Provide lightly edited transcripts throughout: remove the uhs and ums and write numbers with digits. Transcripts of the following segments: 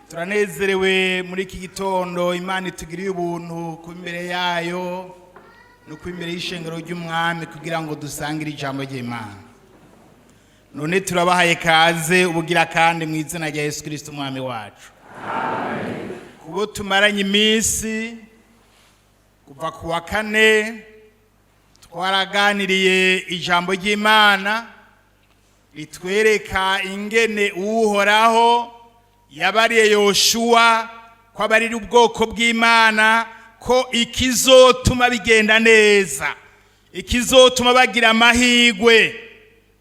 Turanezerewe muri iki gitondo Imana itugiriye ubuntu kuba imbere yayo no kuba imbere y'ishengero ry'Umwami kugira ngo dusangire ijambo ry'Imana. None turabahaye kaze ubugira kandi mu izina rya Yesu Kristo Umwami wacu. Kubo tumaranye iminsi kuva ku wa kane, twaraganiriye ijambo ry'Imana ritwereka ingene Uhoraho yabariye Yoshuwa ko abarira ubwoko bw'Imana ko ikizotuma bigenda neza, ikizotuma bagira amahirwe,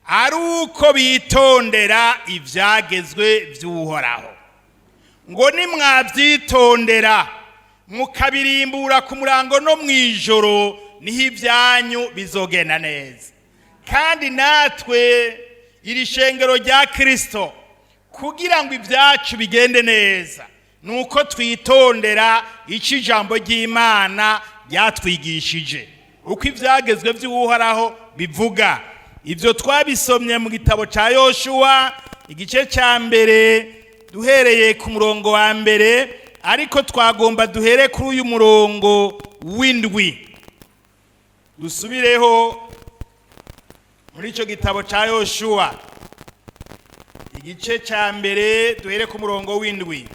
ari uko bitondera ibyagezwe by'Uhoraho, ngo nimwabyitondera mukabirimbura ku murango no mu ijoro, niho ibyanyu bizogenda neza. Kandi natwe iri shengero rya Kirisito, kugira ngo ibyacu bigende neza, ni uko twitondera icyo ijambo ry'Imana ryatwigishije, uko ibyagezwe by'Uhoraho bivuga. Ibyo twabisomye mu gitabo cya Yoshuwa, igice cya mbere, duhereye ku murongo wa mbere, ariko twagomba duhere kuri uyu murongo w'indwi. Dusubireho muri icyo gitabo cya Yoshuwa, igice cya mbere, duhere ku murongo w'indwi.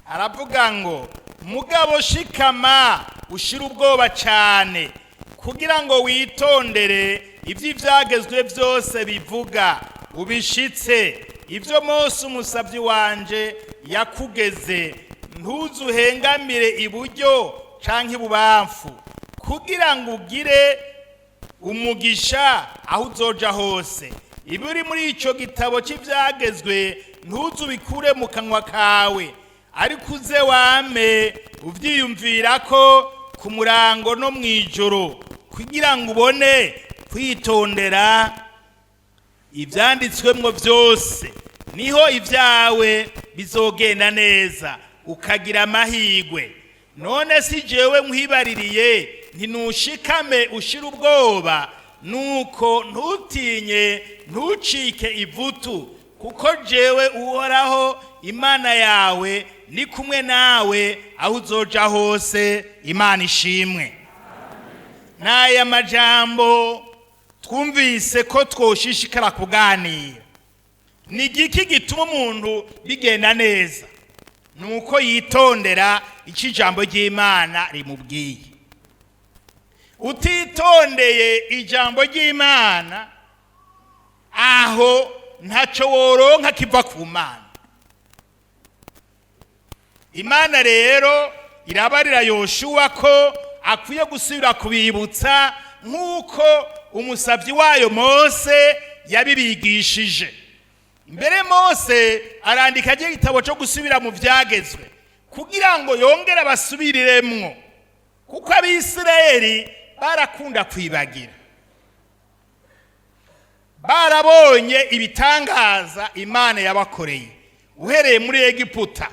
Aravuga ngo: "Mugabo shikama ushire ubwoba cyane, kugira ngo witondere ibyo ibyagezwe byose bivuga, ubishitse ibyo Mose umusabyi wanje yakugeze. Ntuzuhengamire iburyo canke ibubamfu, kugira ngo ugire umugisha aho uzoja hose. Ibiri muri icyo gitabo cy'ibyagezwe ntuzubikure mu kanwa kawe, ariko uze wame ubyiyumvira ko ku murango no mu ijoro, kugira ngo ubone kwitondera ibyanditswemwo byose. Niho ibyawe bizogenda neza, ukagira amahirwe. None si jewe nkw'ibaririye ntinushikame ushire ubwoba? Nuko ntutinye, ntucike ivutu, kuko jewe Uhoraho Imana yawe ni kumwe nawe aho uzoja hose." Imana ishimwe. N'aya majambo twumvise ko twoshishikara kuganira. Ni igiki gituma umuntu bigenda neza? Ni uko yitondera icyo ijambo ry'Imana rimubwiye. Utitondeye ijambo ry'Imana, aho ntacyo woronka kiva ku Mana. Imana rero irabarira Yoshuwa ko akwiye gusubira kubibutsa nk'uko umusabyi wayo Mose yabibigishije. Mbere Mose arandika agira igitabo cyo gusubira mu byagezwe kugira ngo yongere abasubiriremwo, kuko Abisirayeli barakunda kwibagira. Barabonye ibitangaza Imana yabakoreye uhereye muri Egiputa,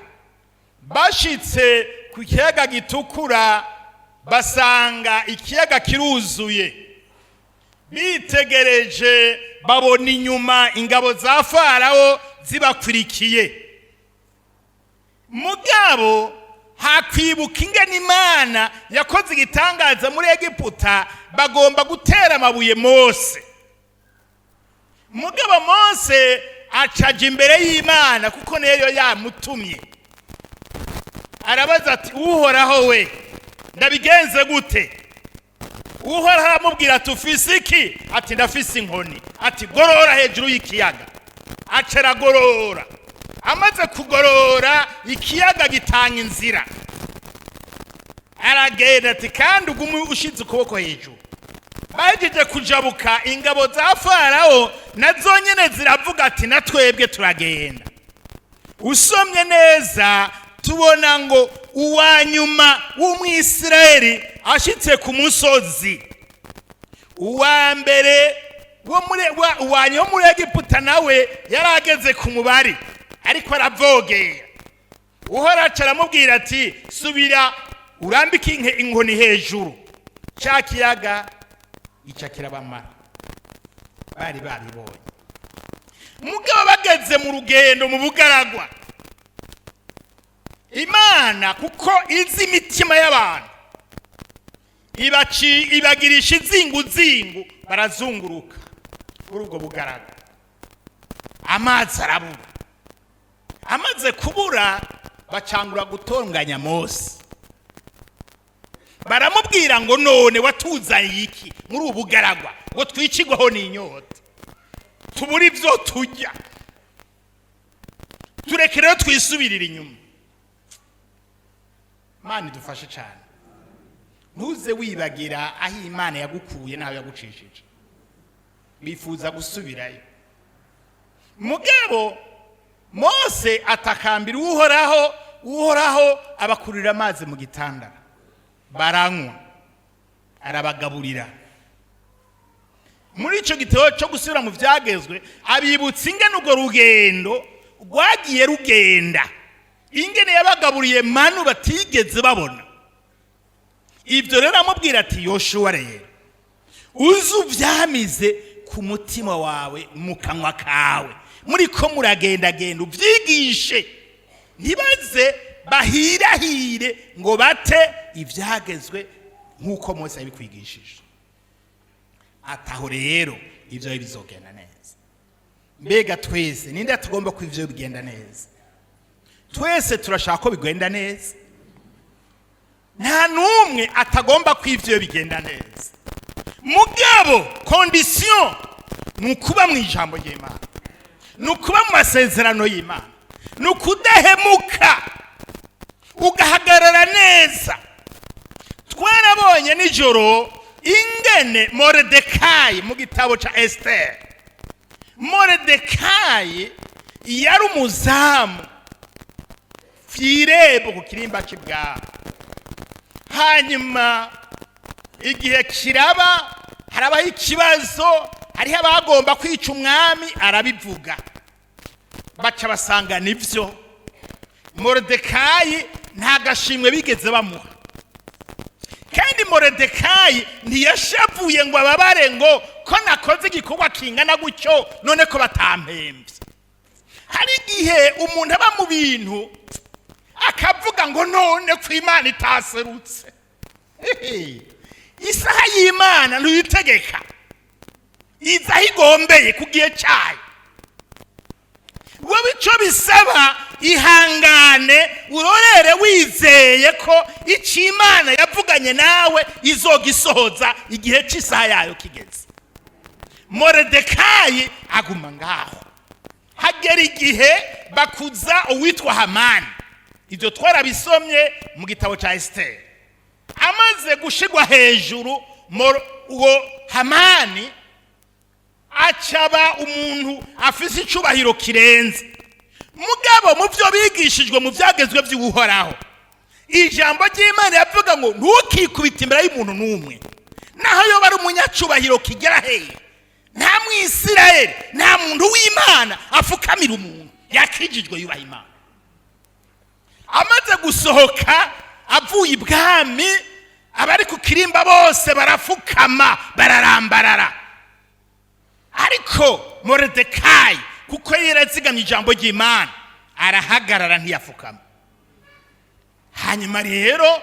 bashitse ku Kiyaga Gitukura basanga ikiyaga kiruzuye, bitegereje babona inyuma ingabo za Farawo zibakurikiye. Mugabo hakwibuka ingene Imana yakoze igitangaza muri Egiputa, bagomba gutera amabuye Mose. Mugabo Mose acaja imbere y'Imana, kuko niyo yamutumye. Arabaza ati: "Uhoraho we, ndabigenze gute?" Uhoraho aramubwira ati: "Ufise iki?" Ati: "Ndafise inkoni." Ati: "Gorora hejuru y'ikiyaga." Aca aragorora. Amaze kugorora, ikiyaga gitanga inzira, aragenda. Ati: "Kandi ugume ushize ukuboko hejuru." Bahejeje kujabuka, ingabo za Farawo nazo nyene ziravuga ati: "Na twebwe turagenda." Usomye neza, tubona ngo uwa nyuma w'Umwisirayeli ashitse ku musozi, uwa mbere wo muri uwa nyuma wo muri Egiputa nawe yari ageze ku mubari, ariko aravogera. Uhoraho aca aramubwira ati: "Subira urambike inkoni hejuru." Cya kiyaga gica kirabamara. Bari babibonye. Mugabo bageze mu rugendo mu bugaragwa Imana kuko izi imitima y'abantu, ibagirisha izinguzingu, barazunguruka kuri ubwo bugaragwa, amazi arabura. Amaze kubura, bacangura gutonganya Mose. Baramubwira ngo: "None watuzaniye iki muri ubu bugaragwa ngo twicigwaho n'inyota, tubure ibyo turya? Tureke rero twisubirire inyuma." Imana idufashe cyane. Ntuze wibagira aho Imana yagukuye n'aho yagucishije. Bifuza gusubirayo. Mugabo Mose atakambira Uhoraho, Uhoraho abakurira amazi mu gitandara, baranywa, arabagaburira. Muri icyo gitabo cyo gusubira mu byagezwe, abibutsa ingene urwo rugendo rwagiye rugenda, ingene yabagaburiye manu batigeze babona. Ibyo rero amubwira ati: "Yoshuwa rero, uze ubyamize ku mutima wawe, mu kanwa kawe, muri ko muragendagenda ubyigishe, ntibaze bahirahire ngo bate ibyagezwe nk'uko Mose yabikwigishije." Ataho rero ibyo bizogenda neza. Mbega twese ninde tugomba ko ibyo bigenda neza? Twese turashaka ko bigenda neza. Nta n'umwe atagomba ko ibyo bigenda neza. Mugabo condition ni ukuba mu ijambo ry'Imana, ni ukuba mu masezerano y'Imana, ni ukudahemuka, ugahagarara neza. Twarabonye nijoro ingene Moridekayi mu gitabo cya Esiteri, Moridekayi yari umuzamu kw'irembo ku kirimba cy'ibwami. Hanyuma igihe kiraba, harabaho ikibazo, hariho abagomba kwica umwami, arabivuga, baca basanga nibyo. Moridekayi nta gashimwe bigeze bamuha. Kandi Moridekayi ntiyashavuye ngo ababare ngo: "Ko nakoze igikorwa kingana gutyo, none ko batampembye?" Hari igihe umuntu aba mu bintu akavuga ngo: "None ko Imana itaserutse?" Isaha y'Imana ntuyitegeka, iza aho igombeye ku gihe cyayo. Wowe icyo bisaba, ihangane, urorere wizeye ko icyo Imana yavuganye nawe izogisohoza igihe cy'isaha yayo kigeze. Moridekayi aguma ngaho, hagera igihe bakuza uwitwa Hamani. Ibyo twarabisomye mu gitabo cya Esiteri. Amaze gushigwa hejuru, uwo Hamani acaba umuntu afise icubahiro kirenze. Mugabo mu byo bigishijwe mu byagezwe by'Uhoraho, ijambo ry'Imana yavuga ngo: "Ntukikubite imbere y'umuntu n'umwe, naho yoba ari umunyacubahiro kigera hehe. Nta Mwisirayeli, nta muntu w'Imana afukamira umuntu yakijijwe yubaha Imana." Amaze gusohoka avuye ibwami, abari ku kirimba bose barafukama, bararambarara. Ariko Moridekayi, kuko yarazigamye ijambo ry'Imana, arahagarara, ntiyafukama. Hanyuma rero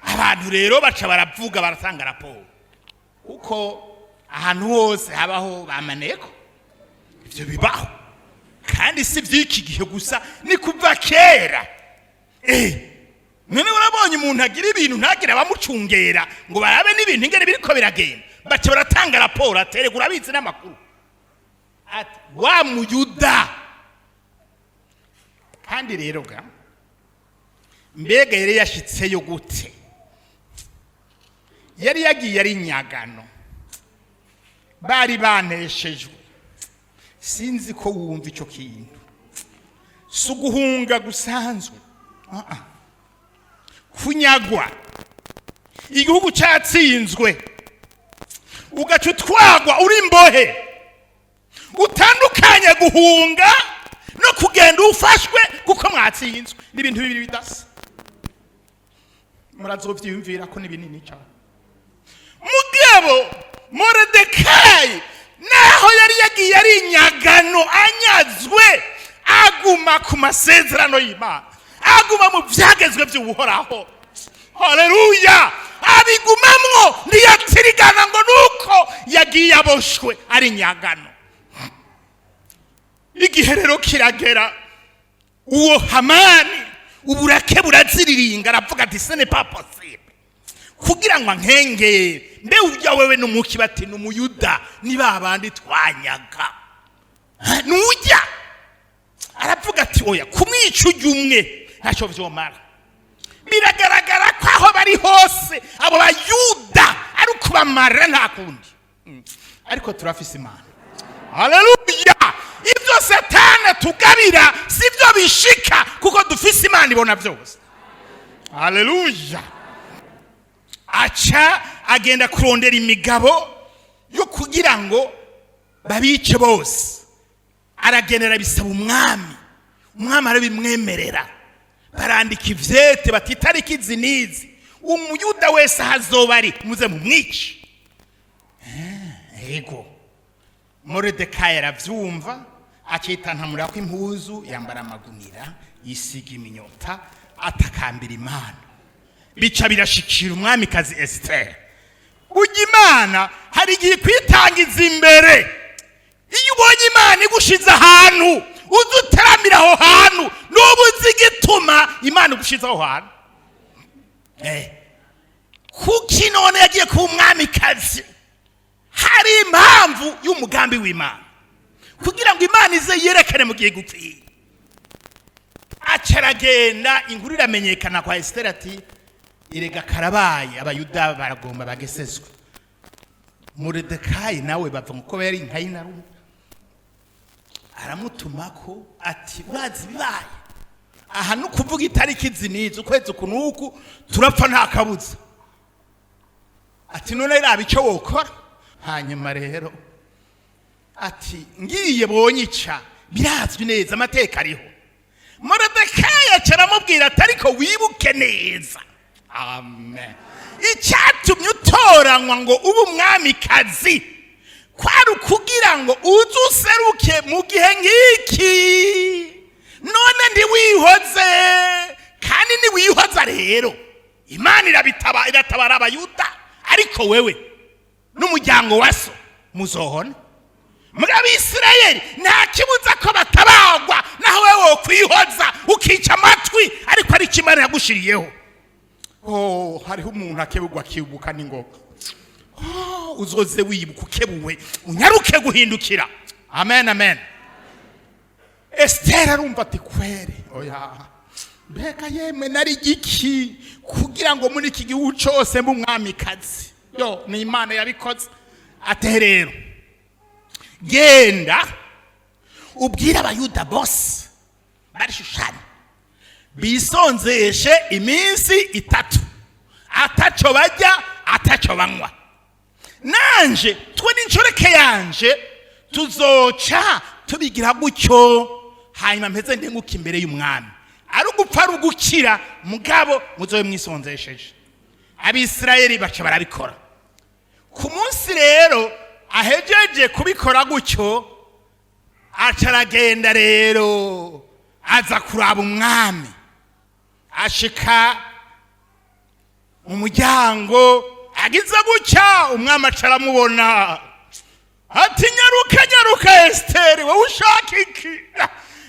abantu rero baca baravuga, baratanga raporo, kuko ahantu hose habaho bamaneko. Ibyo bibaho, kandi si iby'iki gihe gusa, ni kuva kera. None urabonye umuntu agira ibintu ntagire abamucungera ngo barabe n'ibintu ingene biriko biragenda? Baca baratanga raporo, aterega urabizi n'amakuru, ati: "Wa Muyuda." Kandi rero ga, mbega yari yashitseyo gute? Yari yagiye ari nyagano, bari baneshejwe. Sinzi ko wumva icyo kintu. Si uguhunga gusanzwe. Ah, ah. Kunyagwa, igihugu cyatsinzwe, ugaca utwagwa uri imbohe. Utandukanye guhunga no kugenda ufashwe kuko mwatsinzwe, ni ibintu bibiri bidasa. Murazovyiyumvira ko ni binini cyane. Mugabo Moridekayi, naho yari yagiye ari inyagano, anyazwe, aguma ku masezerano y'Imana, Aguma mu byagezwe by'Uhoraho. Haleluya! Abigumamwo, ntiyatirigana ngo nuko yagiye aboshwe ari nyagano. Igihe rero kiragera, uwo Hamani uburake buraziriringa, aravuga ati: "Ce n'est pas possible kugira ngo ankengere. Mbe ujya wewe n'umuki?" Bati: "Ni Umuyuda, ni ba bandi twanyaga." Ha, nujya aravuga ati: "Oya, kumwica ujya umwe ntacyo vyomara. Biragaragara ko aho bari hose abo Bayuda ari ukubamara, nta kundi." Ariko turafise Imana. Haleluya! Ibyo Satani atugabira si byo bishika, kuko dufise Imana ibona byose. Haleluya! Aca agenda kurondera imigabo yo kugira ngo babice bose. Aragenda arabisaba umwami, umwami arabimwemerera. Barandika ivyete bati: "Itariki izi n'izi, Umuyuda wese aho azoba ari, muze mumwice." Ego, Moridekayi aravyumva, acitantamura ko impuzu, yambara amagunira, yisiga iminyota, atakambira Imana. Bica birashikira umwamikazi Esiteri. Ujya Imana hari igihe kwitangiza imbere. Iyo ubonye Imana igushize ahantu, uze uteramira aho hantu, n'ubu uzi igituma Imana igushize aho hantu. Kuki none yagiye kuba umwamikazi? Hari impamvu y'umugambi w'Imana, kugira ngo Imana ize yerekane mu gihe gukwiye. Aca aragenda, inkuru iramenyekana kwa Esiteri ati: "Erega karabaye, Abayuda baragomba bagesezwe." Moridekayi nawe bava ngo yari nka y'inarume, aramutumako ati: "Urazi ibibaye aha? Ni ukuvuga itariki izi n'izi, ukwezi uku n'uku, turapfa nta kabuza." Ati: "None raba icyo wokora." Hanyuma rero ati: "Ngiye bonyica, birazwi neza, amateka ariho." Moridekayi aca aramubwira ati: "Ariko wibuke neza, amen, icyatumye utoranywa ngo ube umwamikazi kwari ukugira ngo uze useruke mu gihe nk'iki. None ntiwihoze, kandi ntiwihoza rero, Imana irabitaba, iratabara Abayuda, ariko wewe n'umuryango wa so muzohona. Muri Abisirayeli nta kibuza ko batabagwa, naho wewe wokwihoza ukica amatwi, ariko ari Imana yagushiriyeho." Oh, hariho umuntu akebugwa akibuka n'ingoga. Oh, uzoze wibuka ukebuwe, unyaruke guhindukira. Amen, amen. Esiteri arumva ati: "Kwere oya, mbega yemwe, nari igiki kugira ngo muri iki gihugu cyose mbe umwamikazi? Yo, ni Imana yabikoze." Ate rero: "Genda ubwire Abayuda bose bari Shushani bisonzeshe iminsi 3, ataco bajya, ataco banywa. Nanje twe n'inshoreke yanje tuzoca tubigira gutyo, hanyuma mpeze ndenguka imbere y'umwami, ari ugupfa ari ugukira, mugabo muzobe mwisonzesheje." Abisirayeli baca barabikora. Ku munsi rero ahejeje kubikora gutyo, aca aragenda rero, aza kuraba umwami. Ashika mu muryango, agize gutya, umwami aca aramubona, ati: "Nyaruka, nyaruka Esiteri, wowe ushaka iki?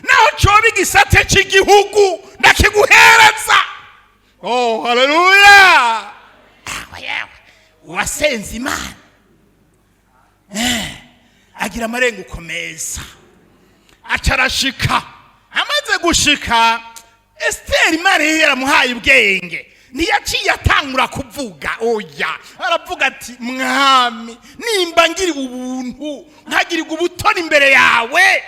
Naho coba igisate cy'igihugu, ndakiguhereza." Oh, haleluya! Awe yewe, uwasenze Imana agira amarenguko meza. Aca arashika. Amaze gushika, Esiteri, Imana yari yaramuhaye ubwenge, ntiyaciye atangura kuvuga. Oya, aravuga ati: "Mwami, nimba ngiriwe ubuntu, nkagirirwa ubutoni imbere yawe,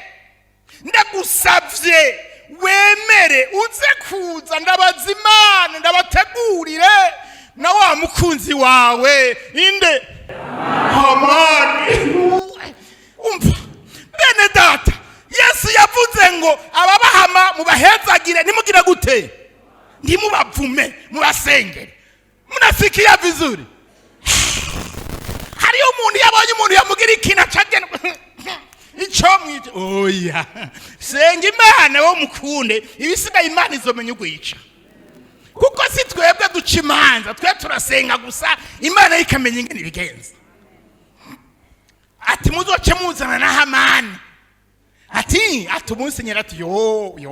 ndagusabye wemere uze kuza, ndabaza Imana, ndabategurire na wa mukunzi wawe inde? Hamani." Umva bene data, Yesu yavuze ngo ababahama mubahezagire, ntimugire gute? Ntimubavume, mubasengere. Munasikia vizuri? Hariyo umuntu yabonye umuntu yamugira ikintu, acagenda Icyo mwica, oya, senga Imana wo mukunde, ibisigaye Imana izomenya ugwica, kuko si twebwe duca imanza. Twe turasenga gusa, Imana yo ikamenya ingene ibigenza. Ati muzoce muzana na Hamani. Ati umunsi nyine, ati yo yo,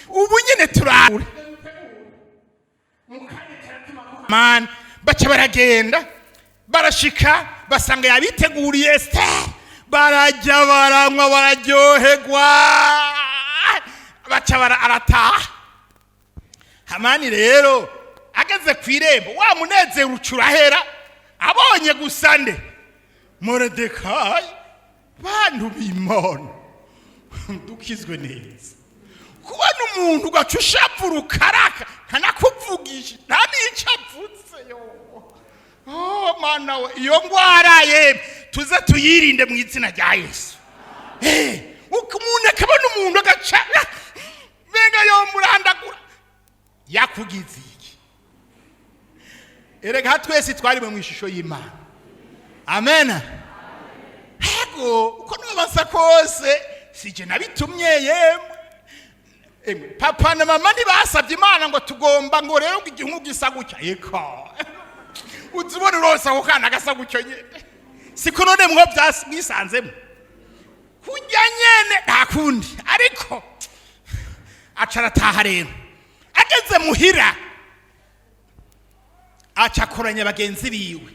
ubu nyine turare mani. Baca baragenda, barashika, basanga yabiteguriye Esiteri. Barajya, baranywa, bararyoherwa, baca bara arataha. Hamani rero ageze ku irembo, wa munezero uca urahera abonye gusa nde? Moridekayi. Bantu b'Imana, dukizwe neza. Kubona umuntu ugaca ushavura, ukaraka, nkanakuvugisha nta n'icyo avuze. Yo, oh Mana we, iyo ngwara ye tuze tuyirinde mu izina rya Yesu. Umuntu akabona umuntu agaca benga yomurandagura, yakugize iki? Erega twese twarimo mu ishusho y'Imana. Amen. Hego, uko nubasa kose sije nabitumye. Yemwe emwe, papa na mama ntibasabye Imana ngo tugomba ngo rero ngo igihugu gisa gutya. Eka, uzi ubona urose ako kana gasa gutyo nyene, siko none mwo mwisanzemo kujya nyene, nta kundi. Ariko aca arataha. Rero ageze muhira, aca akoranya bagenzi biwe,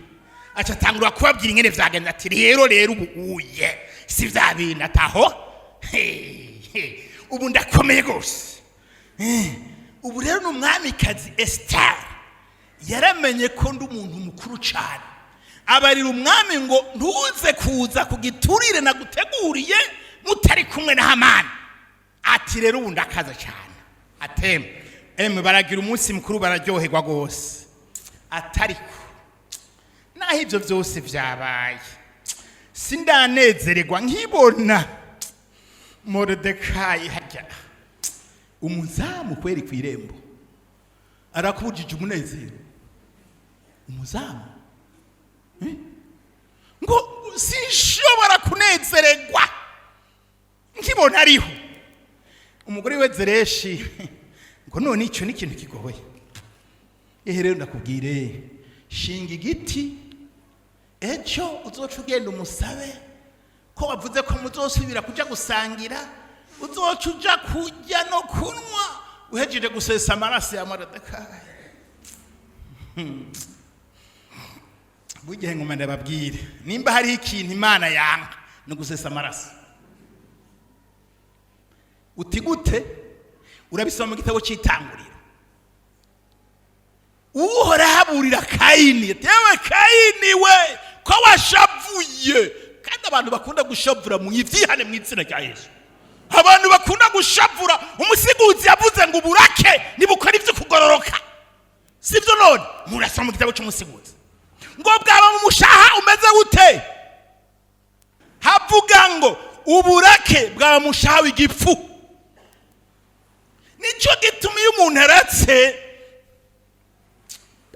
aca atangura kubabwira ingene vyagenze. Ati rero ubu uye si vya bintu ataho. He, he, ubu ndakomeye rwose. Ubu rero ni umwamikazi Esiteri yaramenye ko ndi umuntu mukuru cyane. Abarira umwami ngo ntuze kuza ku giturire naguteguriye mutari kumwe na Hamani. Ati rero ubu ndakaza cyane. Atema emwe, baragira umunsi mukuru, bararyoherwa rwose. Atariko naho ibyo byose byabaye, sindanezererwa nkibona Moridekayi hajya umuzamu kweri ku irembo arakubujije umunezero. Umuzamu, Eh? Ngo sinshobora kunezererwa nkibona ariho. Umugore we Zereshi ngo none icyo ni ikintu kigoye. Ehe, rero ndakubwire, shinga igiti, ejo uzoca ugenda umusabe ko wavuze ko muzosubira kuja gusangira, uzoca uja kurya no kunywa uhejeje gusesa amaraso ya Moridekayi. Burya ngoma ndababwire, nimba hariho ikintu Imana yanga ni gusesa amaraso. Uti gute? Urabisoma mu gitabo cy'Itanguriro. Uhoraho aburira Kayini: "Yewe Kayini we, ko washavuye." Kandi abantu bakunda gushavura, mu ivyihane mu izina rya Yesu. Abantu bakunda gushavura, Umusiguzi yavuze ngo uburake nibukora ivyo kugororoka, sivyo? None murasoma mu gitabo cy'Umusiguzi ngo bwaba mu mushaha umeze gute? Havuga ngo uburake bwaba mushaha w'igipfu. Nicyo gituma iyo umuntu aratse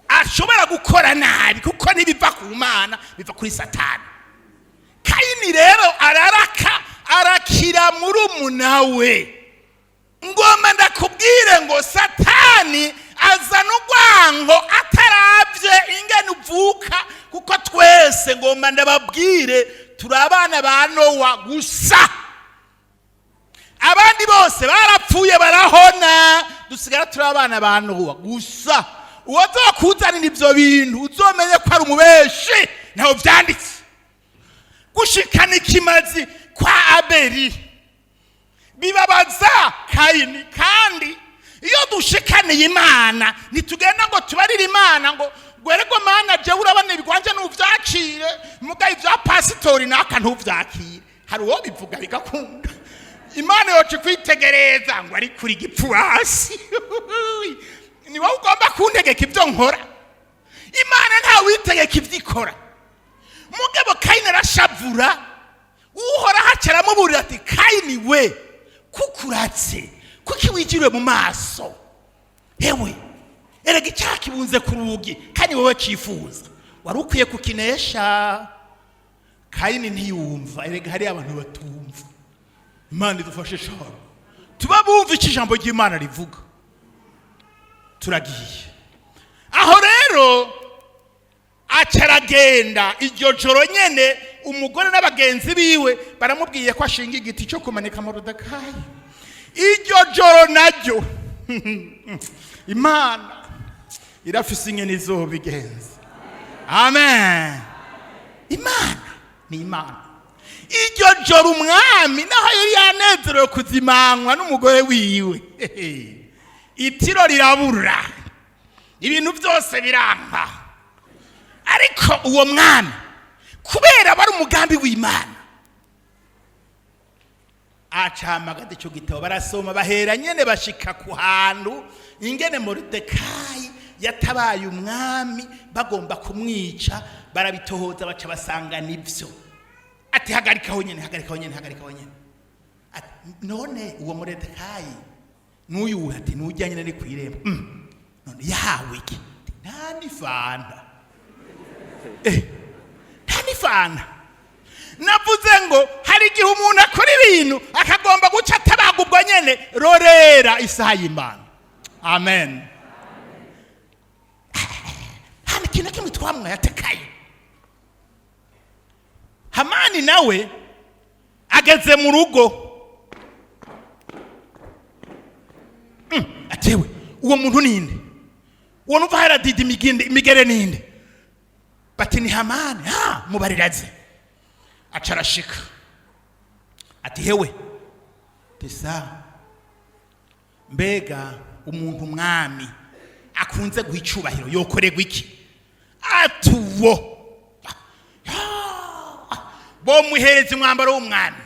ashobora gukora nabi, kuko ntibiva ku Mana, biva kuri Satani. Kayini rero araraka, arakira murumuna we. Ngomba ndakubwire ngo Satani azana urwango atarabye ingene uvuka, kuko twese, ngomba ndababwire, turi abana ba Nowa gusa. Abandi bose barapfuye, barahona, dusigara turi abana ba Nowa gusa. Uwo azokuzanira ibyo bintu uzomenye ko ari umubeshi, ntaho byanditse. Gushikana ikimazi kwa Abeli bibabaza Kayini. Kandi iyo dushikaniye Imana, ntitugenda ngo tubarire Imana ngo gwerego Mana, jewe urabona ibigwanje nuvyakire, muga ibya pasitori naka ntuvyakire. Hari uwo bivuga bigakunda. Imana yoca kwitegereza ngo ari kuri igipfu hasi, ni wowe ugomba kuntegeka ibyo nkora? Imana ntawe witegeka ibyo ikora. Mugabo Kayini arashavura. Uhoraho aca aramuburira ati: "Kayini we, kukuratse kuki wigiriwe mu maso? Hewe, erega icyaha kibunze ku rugi, kandi wowe cyifuza, wari ukwiye kukinesha." Kayini ntiyumva. Erega hariyo abantu batumva. Imana idufashe cyane tuba bumva icyo ijambo ry'Imana rivuga. Turagiye aho rero, aca aragenda. Iryo joro nyene umugore n'abagenzi biwe baramubwiye ko ashinga igiti cyo kumanika Moridekayi. Iryo joro naryo Imana irafise ingene izobigenza. Amen. Imana ni Imana. Iryo joro umwami, naho yari yanezerewe kuzimanywa n'umugore wiwe, itiro rirabura, ibintu byose biranka. Ariko uwo mwami, kubera bari umugambi w'Imana, acahamagara icyo gitabo, barasoma, bahera nyene bashika ku hantu ingene Moridekayi yatabaye umwami bagomba kumwica. Barabitohoza, baca basanga nibyo. Ati: "Hagarikaho nyene, hagarikaho nyene, hagarikaho nyene." Ati: "None uwo Moridekayi n'uyu?" Ati: "Nujya nyene ni kw'irembo." None yahawe iki?" Ati: "Nta n'ifanta." Nta n'ifanta. Navuze ngo hari igihe umuntu akora ibintu akagomba guca atabaga ubwo nyene. Rorera isaha y'Imana. Amen. Hano ikintu na kimwe twamwaye atekaye. Hamani nawe ageze mu rugo. Atewe uwo muntu ninde? Uwo numva haradida imigere ninde? Bati: "Ni Hamani." Ha, mubariraze. Aca arashika, ati: "Hewe tesa, mbega umuntu umwami akunze guha icubahiro yokorerwa iki?" Atuwo bomuhereza umwambaro w'umwami,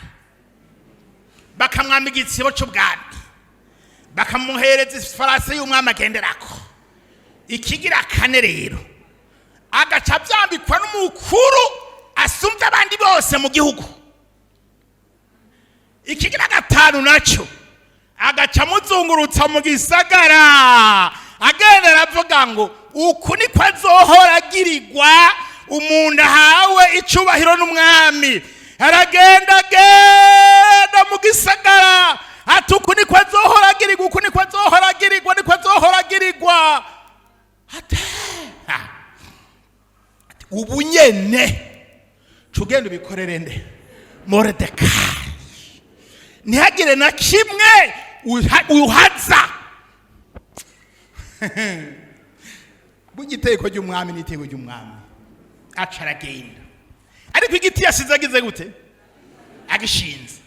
bakamwambika igisibo c'ubwami, bakamuhereza ifarasi y'umwami agenderako. Ikigira kane rero, agaca abyambikwa n'umukuru asumbye abandi bose mu gihugu. Ikigira gatanu nacyo, agaca amuzungurutsa mu gisagara, agenda aravuga ngo uku niko azohora agirirwa umuntu ahawe icubahiro n'umwami. Aragenda agenda mu gisagara, ati: "Uku niko azohora agirirwa, uku niko azohora agirirwa, niko azohora agirirwa." Ati: "Ha." Ati: "Ubu nyene ca ugenda ubikorere nde? Moridekayi. Ntihagire na kimwe uhaza." Burya iteko ry'umwami ni iteko ry'umwami. Aca aragenda, ariko igiti yasize agize gute? Agishinze.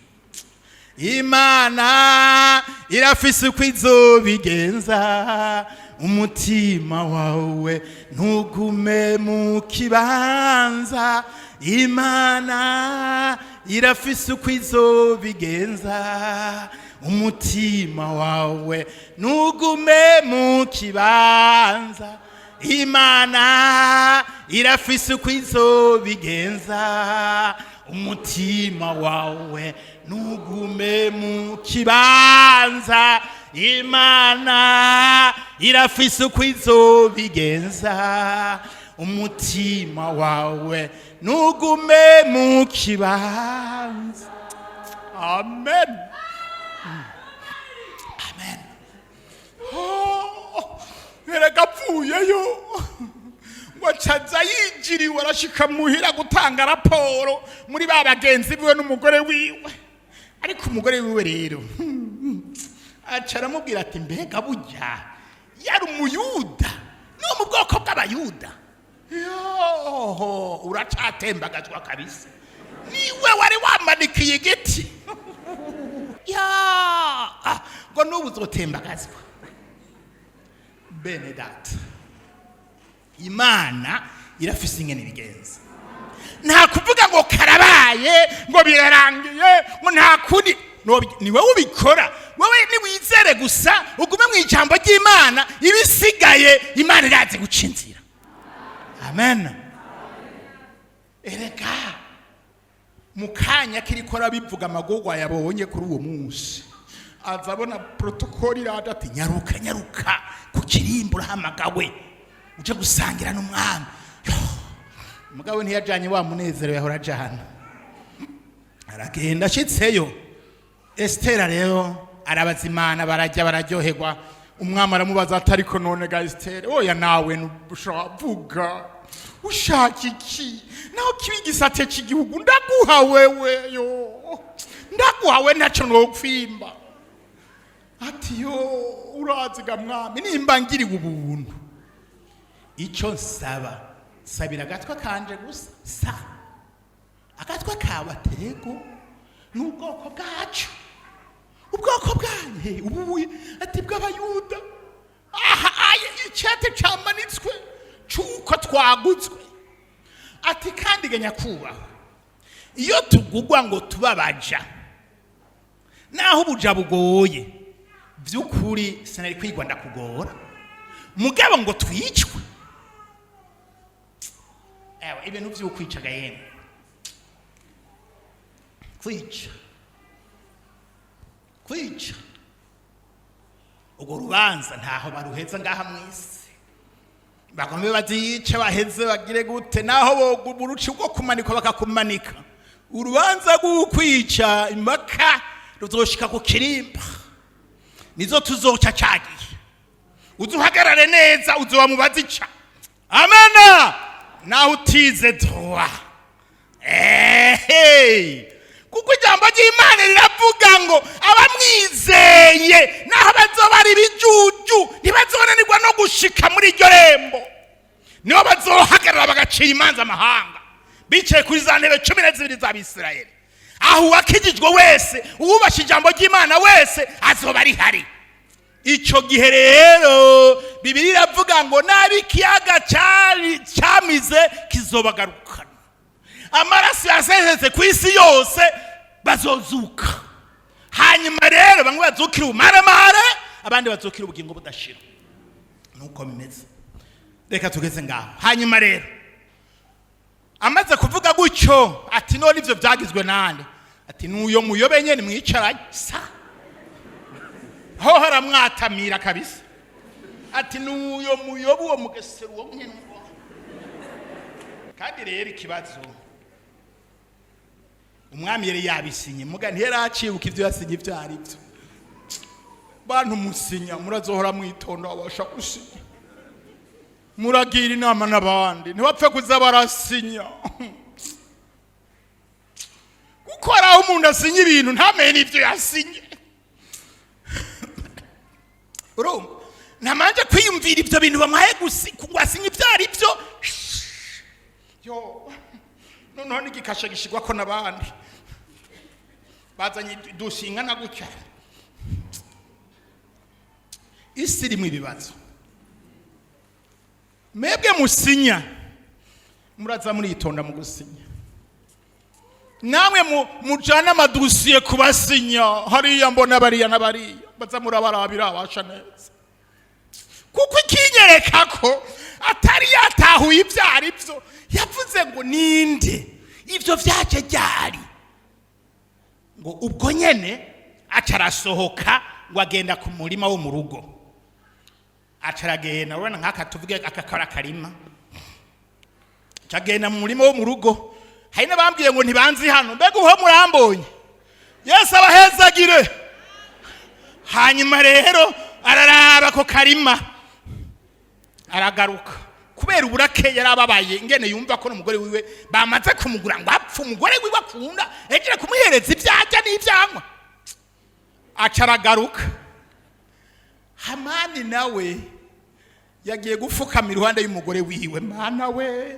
Imana irafise uko izobigenza. Umutima wawe ntugume mu kibanza. Imana irafise uko izobigenza. Umutima wawe ntugume mu kibanza. Imana irafise uko izobigenza. Umutima wawe ntugume mu kibanza. Imana irafise uko izobigenza. Umutima wawe ntugume mu kibanza. Amen, amen. Oh, erega apfuyeyo ngo acaza yinjiriwe, arashika muhira gutanga raporo muri ba bagenzi biwe n'umugore wiwe. Ariko umugore wiwe rero aca aramubwira ati: "Mbega burya yari Umuyuda, ni wo mu bwoko bw'Abayuda? Yoho, uracatembagazwa kabisa. Niwe wari wamanikiye igiti ya ngo n'ubu uzotembagazwa." Bene data, Imana irafise ingene ibigenza. Nta kuvuga ngo karabaye, ngo birarangiye, ngo nta kundi. Ni wowe ubikora. Wowe niwizere gusa, ugume mu ijambo ry'Imana, ibisigaye Imana irazi guca inzira. Amen. Erega mu kanya kiriko arabivuga, amagorwa yabonye kuri uwo munsi, aza abona protocole iraje, ati: "Nyaruka, nyaruka ku kirimbo, urahamagawe uje gusangira n'umwami." Yo. Mugabo ntiyajanye wa munezero yahora ajana. Aragenda, ashitseyo Esitera rero arabazimana, barajya, bararyoherwa. Umwami aramubaza ati: "Ariko none ga Esiteri, oya nawe vuga, ushaka iki? Naho kiba igisate cy'igihugu, ndaguha wewe, yo ndaguha we, ntacyo nokwimba." Ati: "Yo, urazi ga mwami, nimba ngiriwe ubuntu, icyo nsaba, sabira agatwa kanje gusa." Sa agatwa kawe atego n'ubwoko bwacu, ubwoko bwanyu ubuye, ati bw'Abayuda. Aha aye icyete camanitswe cuko twagutswe. Ati: "Kandi ga nyakubahwa, iyo tugugwa ngo tubabaja, naho ubuja bugoye, by'ukuri sinari kwigwa ndakugora, mugabo ngo twicwe, ewe, ibintu vy'ukwicaga, yemwe, kwica, kwica, urwo rubanza ntaho baruheza ngaha mw'isi. Bagombe bazice, baheze, bagire gute, naho boguruca ubwo kumanikwa bakakumanika, urubanza rw'ukwica impaka ruzoshika ku kirimba, nizo tuzoca cagiye. Uzuhagarare neza, uzoba mu bazica." Amena. Naho utize droit, ehe, kuko ijambo ry'Imana riravuga ngo abamwizeye, naho bazoba ari ibijuju, ntibazonanirwa no gushika muri iryo rembo. Nibo bazohagarara bagacira imanza amahanga, bicaye kuri za ntebe 12 z'Abisirayeli. Aho uwakijijwe wese, uwubasha ijambo ry'Imana wese, azoba ari hari icyo gihe. Rero Bibiliya iravuga ngo nabi ikiyaga cyari cyamize kizobagarukana, amaraso yasesetse ku isi yose bazozuka. Hanyuma rero bamwe bazukira ubumaramare, abandi bazukira ubugingo budashira. Nuko bimeze. Reka tugeze ngaho. Hanyuma rero amaze kuvuga gutyo, ati: "None ibyo byagizwe nande?" Ati: "N'uyo muyobe nyene mwicaranye." Sa ho haramwatamira kabisa. Ati: "N'uyo muyobe, uwo mugesera, uwo nyene uwo." Kandi rero ikibazo, umwami yari yabisinye, muga ntiyari acibuka ibyo yasinye ibyo ari byo. Bantu musinya, murazohora mwitonda, babasha gusinya, muragira inama n'abandi, ntibapfe kuza barasinya, kuko hari aho umuntu asinya ibintu ntamenye n'ibyo yasinye. Urumva, ntamanje kwiyumvira ibyo bintu bamuhaye ngo asinye ibyo ari byo. Yo, noneho n'igikashe gishigwako n'abandi bazanye dusingana gutya. Isi irimo ibibazo. Mwebwe musinya, muraza muritonda mu gusinya. Namwe mujane amadosiye kubasinya hariya, mbona bariya n'abariya baza murabarabira abasha neza, kuko ikinyereka ko atari yatahuye ibyo ari byo, yavuze ngo: "Ninde? Ibyo byaje ryari?" Ngo ubwo nyene aca arasohoka, ngo agenda ku murima wo mu rugo. Aca aragenda, urabona nk'aka, tuvuge aka kari akarima, aca agenda mu murima wo mu rugo. Hari n'abambwiye ngo ntibanzi hano. Mbega uho murambonye? Yesu abahezagire. Hanyuma rero araraba ako karima, aragaruka kubera uburake yarababaye, ingene yumva ko n'umugore wiwe bamaze kumugura ngo apfe, umugore wiwe akunda yagiye kumuhereza ibyo arya n'ibyanywa. Aca aragaruka. Hamani nawe yagiye gupfukama iruhande y'umugore wiwe. Mana we,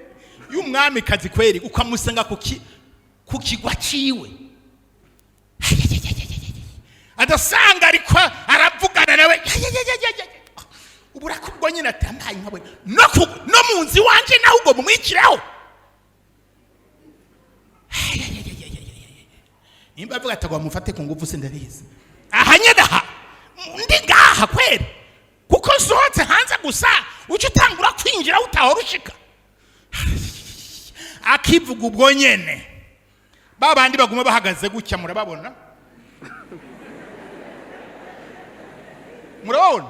y'umwamikazi kweri, ukamusenga ku kigwa ciwe, adasanga ariko aravugana nawe. Uburako ubwo nyine atambaye nkawe no mu nzu iwanje nawe ubwo mumwicireho. Nimba avuga ati mufate ku ngufu, sindabizi. Aha nyine, aha ndi ngaha kweri, kuko nsohotse hanze gusa uca utangura kwinjira utahora ushika. Akivuga ubwo nyene, ba bandi baguma bahagaze gutya, murababona, murababona,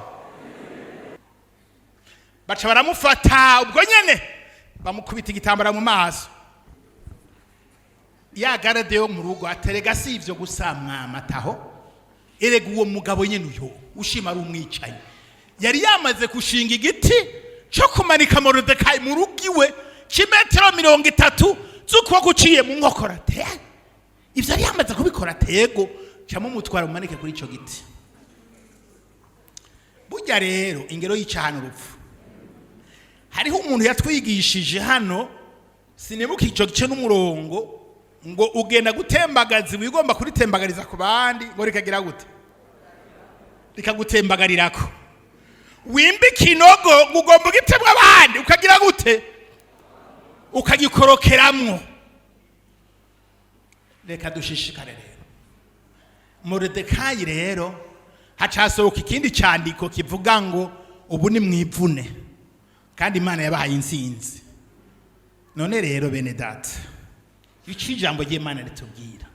baca baramufata ubwo nyene. Bamukubita igitambara mu maso. Ya garde yo mu rugo aterega: "Si ivyo gusa, mwamataho, erega uwo mugabo nyene uyo ushima ari umwicanyi, yari yamaze gushinga igiti cyo kumanika Moridekayi mu rugo iwe c'imetero 30 z'ukuboko uciye mu nkokora." Te ivyo yari yamaze kubikora? Tego camumutwara mumanike kuri ico giti. Burya rero ingero y'icahano urupfu. Hariho umuntu yatwigishije hano, sinibuka ico gice n'umurongo, ngo ugenda gutembagaza wigomba kuritembagariza ku bandi, ngo rikagira gute? Rikagutembagarirako. Wimba ikinogo ngo ugomba ugitemwa abandi, ukagira gute? Ukagikorokeramwo. Reka dushishikare rero. Moridekayi rero hacasohoka ikindi cyandiko kivuga ngo ubu ni mwivune, kandi Imana yabahaye intsinzi. None rero bene data, icyo ijambo ry'Imana ritubwira,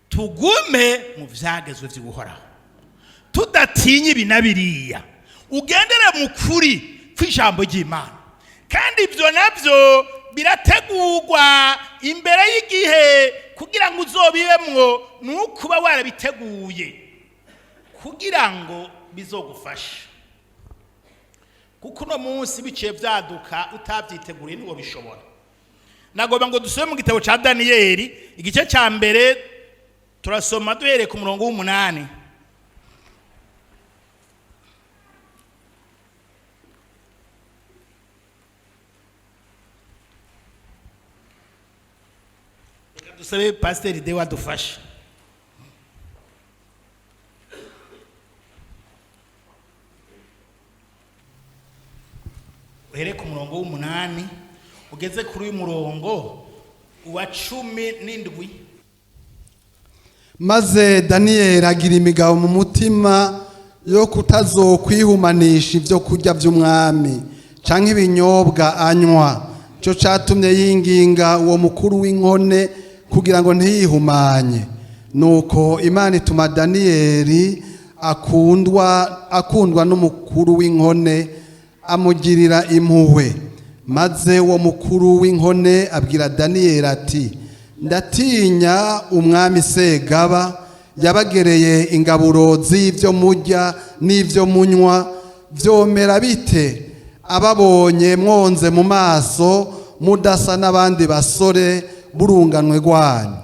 tugume mu vyagezwe vy'Uhoraho, tudatinya ibi na biriya. Ugendere mu kuri kw'ijambo ry'Imana, kandi ibyo nabyo birategurwa imbere y'igihe kugira ngo uzobibemwo. Ni ukuba warabiteguye kugira ngo bizogufashe, kuko uno munsi biciye byaduka utabyiteguriye ntiwo bishobora. Nagomba ngo dusome mu gitabo cya Daniyeli, igice cya mbere, turasoma duhereye ku murongo w'8. Reka dusabe Pasiteri Dewa adufashe. Uhere ku murongo w'8 ugeze kuri uyu murongo wa 17. Maze Daniyeli agira imigabo mu mutima yo kutazokwihumanisha ibyo kurya by'umwami canke ibinyobwa anywa. Cyo catumye yinginga uwo mukuru w'inkone kugira ngo ntiyihumanye. Nuko Imana ituma Daniyeli akundwa n'umukuru w'inkone, amugirira impuhwe. Maze uwo mukuru w'inkone abwira Daniyeli ati: "Ndatinya umwami Segaba yabagereye ingaburo z'ibyo murya n'ibyo munywa. Byomera bite ababonye mwonze mu maso, mudasa n'abandi basore burunganwe rwanyu?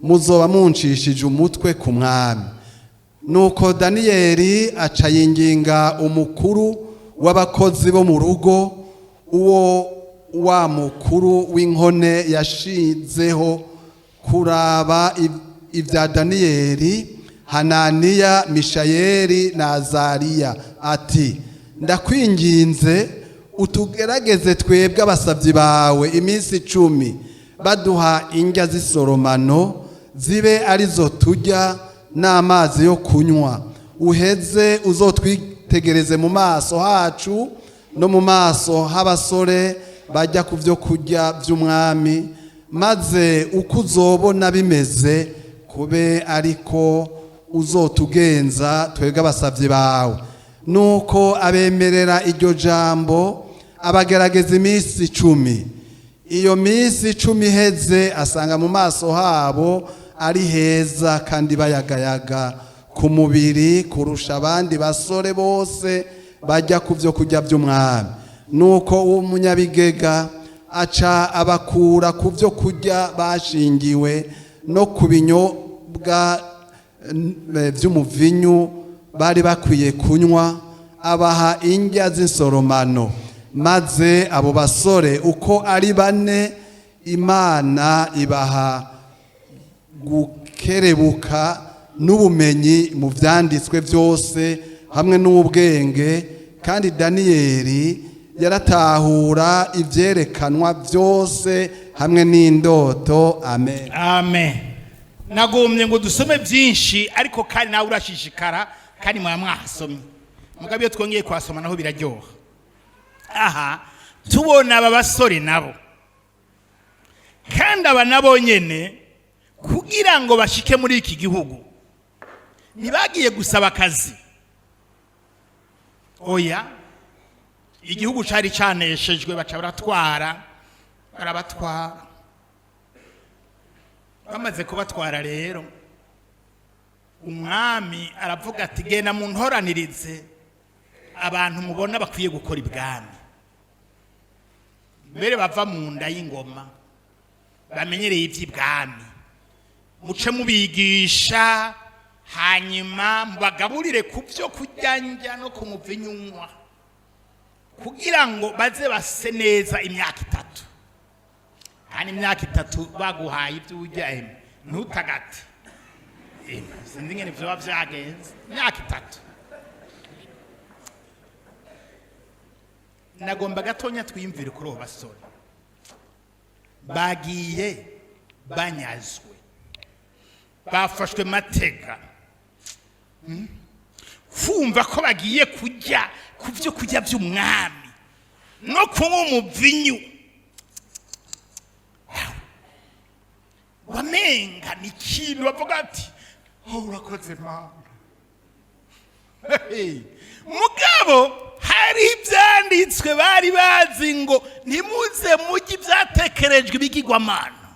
Muzoba munshishije umutwe ku mwami." Nuko Daniyeli aca yinginga umukuru w'abakozi bo mu rugo, uwo wa mukuru w'inkone yashizeho kuraba ibya Daniyeli, Hananiya, Mishayeli na Azariya, ati: "Ndakwinginze, utugerageze twebwe abasabyi bawe iminsi 10, baduha indya z'isoromano zibe arizo turya n'amazi yo kunywa. Uheze uzotwitegereze mu maso hacu no mu maso h'abasore bajya ku byo kurya by'umwami, maze uko uzobona bimeze kube ariko uzotugenza twebwe abasabyi bawe." Nuko abemerera iryo jambo, abagerageza iminsi 10. Iyo minsi 10 iheze, asanga mu maso habo ari heza kandi bayagayaga ku mubiri kurusha abandi basore bose bajya ku byo kurya by'umwami. Nuko uwo munyabigega aca abakura ku byo kurya bashingiwe no ku binyobwa by'umuvinyu bari bakwiye kunywa, abaha indya z'insoromano. Maze abo basore uko ari bane, Imana ibaha gukerebuka n'ubumenyi mu byanditswe byose hamwe n'ubwenge, kandi Daniyeli yaratahura ibyerekanwa byose hamwe n'indoto. Amen. Amen. Nagombye ngo dusome byinshi, ariko kandi nawe urashishikara, kandi mwaba mwahasomye. Mugabo iyo twongeye kuhasoma naho biraryoha. Aha tubona aba basore nabo, kandi aba nabo nyene kugira ngo bashike muri iki gihugu ntibagiye gusaba akazi, oya. Igihugu cari caneshejwe, baca baratwara. Barabatwara. Bamaze kubatwara rero, umwami aravuga ati: "Genda muntoranirize abantu mubona bakwiye gukora ibwami, mbere bava mu nda y'ingoma, bamenyereye iby'ibwami, muce mubigisha, hanyuma mubagaburire ku byo kurya njya no ku muvinyu nywa, kugira ngo baze base neza imyaka 3." Kandi imyaka 3 baguhaye ibyo urya, eme ntutagate. Eme sinzi ingene vyoba vyagenze imyaka 3. Nagomba gatonya twiyumvire kuri abo basore bagiye banyazwe, bafashwe mateka. Kumva ko bagiye kurya ku byo kurya by'umwami no kunywa umuvinyu, wamenga ni ikintu bavuga ati: "Oh, urakoze Mana." Hey. Mugabo hari ibyanditswe bari bazi ngo ntimuze mujye ibyatekerejwe ibigirwamana,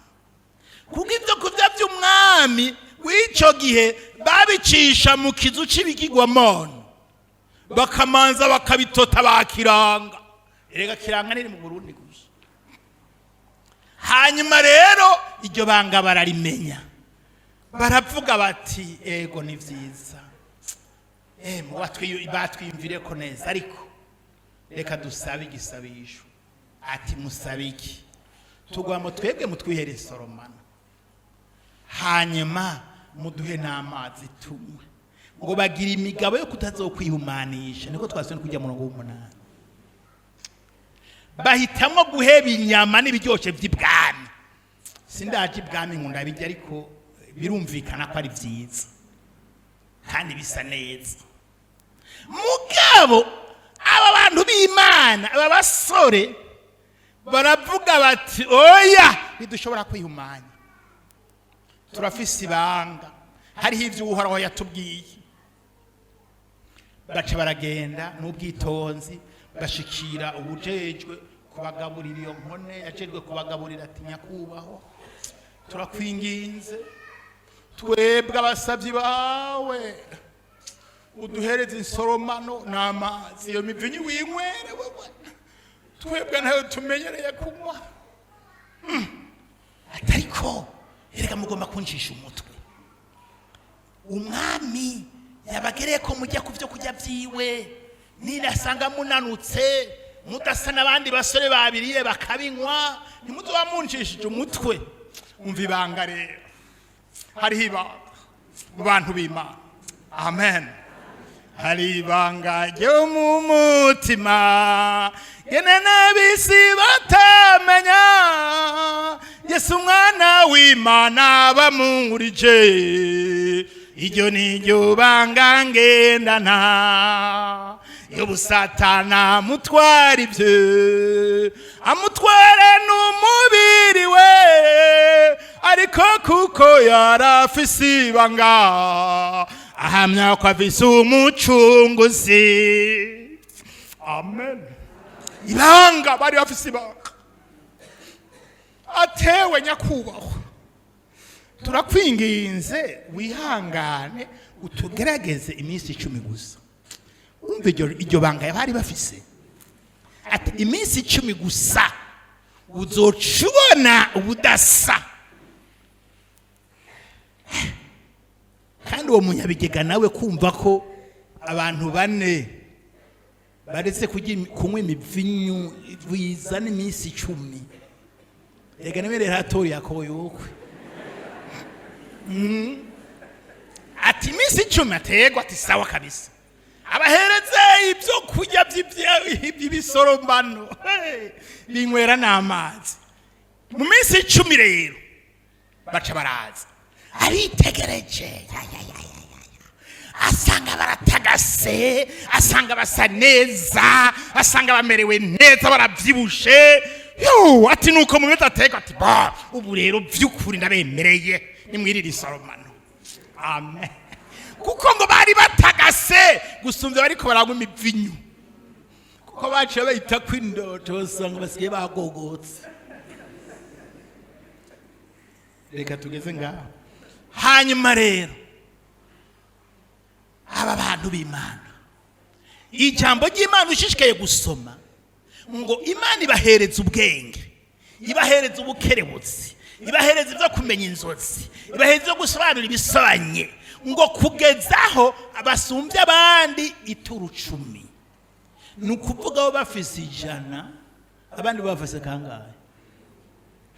kuko ibyo kurya by'umwami w'icyo gihe babicisha mu kizu cy'ibigirwamana, bakamanza bakabitota bakiranga. Erega kiranga niri mu Burundi gusa. Hanyuma rero iryo banga bararimenya, baravuga bati: "Ego, ni byiza, batwiyumvire ko neza, ariko reka dusabe igisabisho." Ati: "Musabe iki?" "Tugwamo twebwe mutwihere isoromano, hanyuma muduhe n'amazi tunywe." Ngo bagira imigabo yo kutazokwihumanisha. Niko twasubira kujya murongo w'umunani. Bahitamo guheba inyama n'ibiryoshe by'ibwami. Sindaje ibwami ngo ndabijya, ariko birumvikana ko ari byiza kandi bisa neza. Mugabo aba bantu b'Imana, aba basore, baravuga bati: "Oya, ntidushobora kwihumanya, turafise ibanga, hariho ibyo Uhoraho yatubwiye." Baca baragenda n'ubwitonzi, bashikira ubujejwe kubagaburira, iyo nkone yajejwe kubagaburira, ati: "Nyakubahwa, turakwinginze, twebwe abasabyi bawe, uduhereze insoromano n'amazi. Iyo mivinyu winywere wewe, twebwe ntayo tumenyereye kunywa." Ati: "Ariko erega mugomba kuncisha umutwe. Umwami yabagereye ko mujya ku byo kurya byiwe, ninasanga munanutse, mudasa n'abandi basore babiriye bakabinywa, ntimuzoba munshishije umutwe?" Umva ibanga rero, hariho ibanga mu bantu b'Imana. Amen. Hari ibanga ryo mu mutima gene n'abisi batamenya. Yesu umwana w'Imana bamurije, iryo ni ryo banga ngendana. Ubusatana mutwara ibyo, amutwara n'umubiri we, ariko kuko yarafise ibanga, ahamya ko afise Umucunguzi. Amen. Ibanga, bari bafise ibanga. Atewe: "Nyakubahwa, turakwinginze, wihangane utugerageze iminsi 10 gusa." Urumva iryo banga bari bafise? Ati: "Iminsi 10 gusa, uzoca ubona ubudasa." Kandi uwo munyabigega nawe kumva ko abantu bane baretse kunywa imivinyu wizana iminsi 10, reka nawe rero atoriye akoyokwe. Ati: "Iminsi 10?" Ategwa ati: "Sawa kabisa." Abahereze ibyo kurya by'ibisorombano. Hey, binywera n'amazi. Mu minsi 10 rero baca baraza. Aritegereje, ya, ya, ya, ya, ya, ya. Asanga baratagase, asanga basa neza, asanga bamerewe neza, barabyibushe. Yo, ati: "Nuko mumeze?" Ategwa ati: "Ba, ubu rero by'ukuri ndabemereye, nimwirire isoromano." Amen. Kuko ngo bari batagase gusumbya bariko baranywa imivinyu, kuko baciye bahita ko indoto, basanga basigaye bagogotse. Reka tugeze ngaho. Hanyuma rero aba bantu b'Imana, ijambo ry'Imana ushishikaye gusoma ngo Imana ibahereza ubwenge, ibahereza ubukerebutsi, ibahereza ibyo kumenya inzozi, ibahereza ibyo gusobanura ibisobanye, ngo kugezaho basumbye abandi ituru 10. Ni ukuvuga bo bafise 100, abandi bafise kangahe?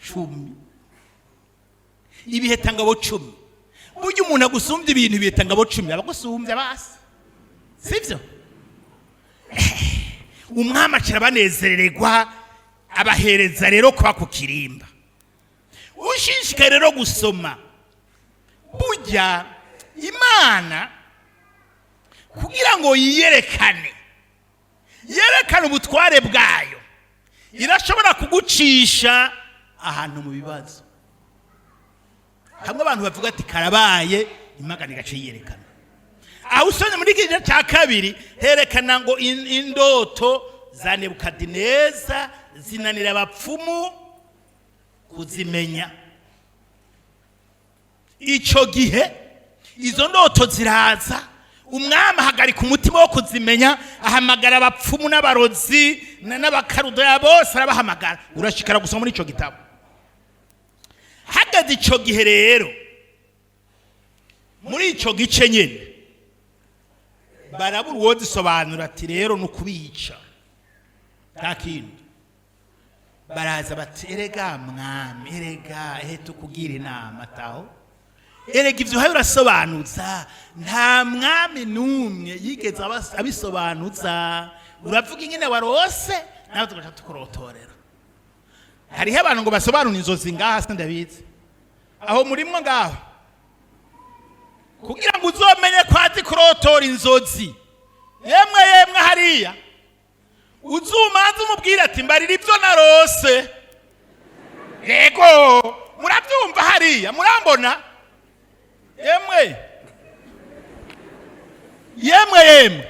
10. Ibihetangabo 10. Burya umuntu agusumbye ibintu, ibihetangabo 10, abagusumbye basi, sibyo? Umwami acara banezererwa, abahereza rero kuba ku kirimba. Ushishikaye rero gusoma, burya Imana kugira ngo yiyerekane, yerekane ubutware bwayo, irashobora kugucisha ahantu mu bibazo hamwe abantu bavuga ati karabaye, Imana igaca yiyerekana. Aho usomye muri iki gice cya kabiri, herekana ngo indoto za Nebukadineza zinanira abapfumu kuzimenya. Icyo gihe izo ndoto ziraza, umwami ahagarika umutima wo kuzimenya, ahamagara abapfumu n'abarozi n'abakarudoya bose arabahamagara. Urashikara gusoma muri icyo gitabo. Hageze icyo gihe rero, muri icyo gice nyine, barabura uwo zisobanura. Ati rero ni ukubica, nta kindi. Baraza bati: "Erega mwami, erega ehe tukugira inama taho, erega ibyo uhaye urasobanuza, nta mwami n'umwe yigeze abisobanuza. Uravuga ingene warose, nawe tugaca tukurotorera." Hariho abantu ngo basobanura inzozi ngaha, se ndabizi aho murimwo ngaho. Kugira ngo uzomenye ko azi kurotora inzozi, yemwe yemwe, hariya uzumanza umubwira ati: "Mbarira ibyo narose." Yego, murabyumva hariya, murambona? Yemwe yemwe yemwe,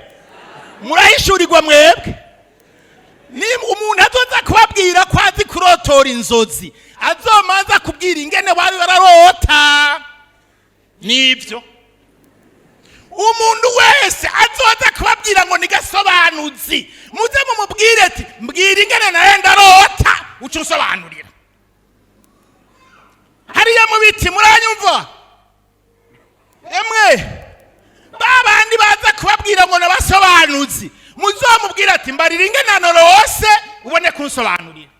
murahishurirwa mwebwe. Ni umuntu azoza kubabwira ko azi kurotora inzozi, azomanza kubwira ingene wari wararota. Nibyo, umuntu wese azoza kubabwira ngo ni gasobanuzi, muze mumubwire ati: "Mbwira ingene nawe ndarota," uca unsobanurira. Hariya mu biti, muranyumva? Emwe, ba bandi baza kubabwira ngo nabasobanuzi, muzamubwira ati: "Mbarira ingene narose," ubone kunsobanurira.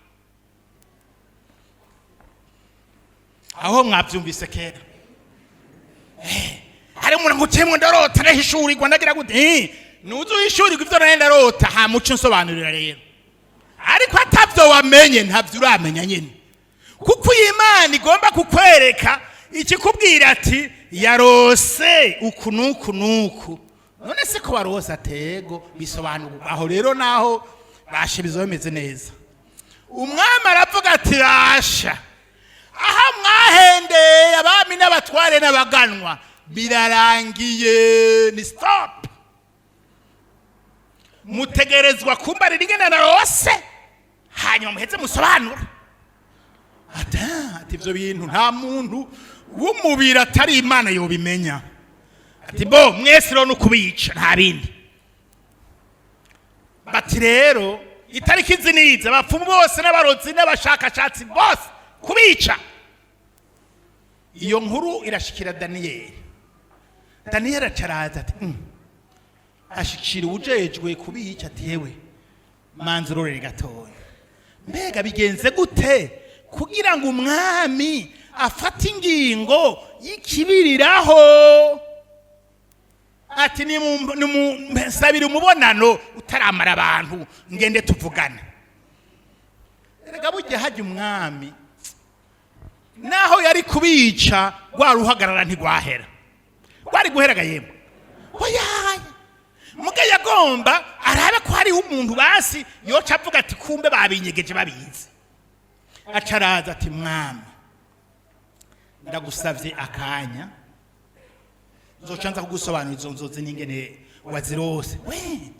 Aho mwabyumvise kera, hari umuntu ngo ucemwe ndarota, ndahishurirwa, ndagira gute? Nuzi uhishurirwa ibyo nawe ndarota, ha muco unsobanurira rero. Ariko atabyo wamenye, ntabyo uramenya nyine, kuko iyi Imana igomba kukwereka ikikubwira ati: "Yarose uku n'uku n'uku." None se ko warose atego bisobanurwa aho rero? Naho basha bizoba bimeze neza. Umwami aravuga ati: "Rasha aha mwahendeye abami n'abatware n'abaganwa, birarangiye, ni stop. Mutegerezwa kumbarira ingene narose, hanyuma muheze musobanura." Ati: "Ibyo bintu nta muntu w'umubiri atari Imana yobimenya." Ati: "Bo mwese rero ni ukubica, nta bindi." Bati: "Rero itariki izi n'izi, abapfumu bose n'abarozi n'abashakashatsi bose kubica." Iyo nkuru irashikira Daniyeli. Daniyeli acaraza ati: Ashikira uwujejwe kubica ati: "Yewe, manza urorere gatoya, mbega bigenze gute kugira ngo umwami afate ingingo y'ikibiriraho?" Ati: "Nimusabire umubonano utaramara abantu, ngende tuvugane." Erega burya hajya umwami naho yari kubica, rwa ruhagarara ntigwahera, rwari guheraga. Yemwe, oyaye, muga yagomba arabe ko hariho umuntu basi yoca avuga ati: "Kumbe babinyegeje babizi." Acaraza ati: "Mwami, ndagusavye akanya, nzoca nza kugusobanurira izo nzozi n'ingene wazirose." "We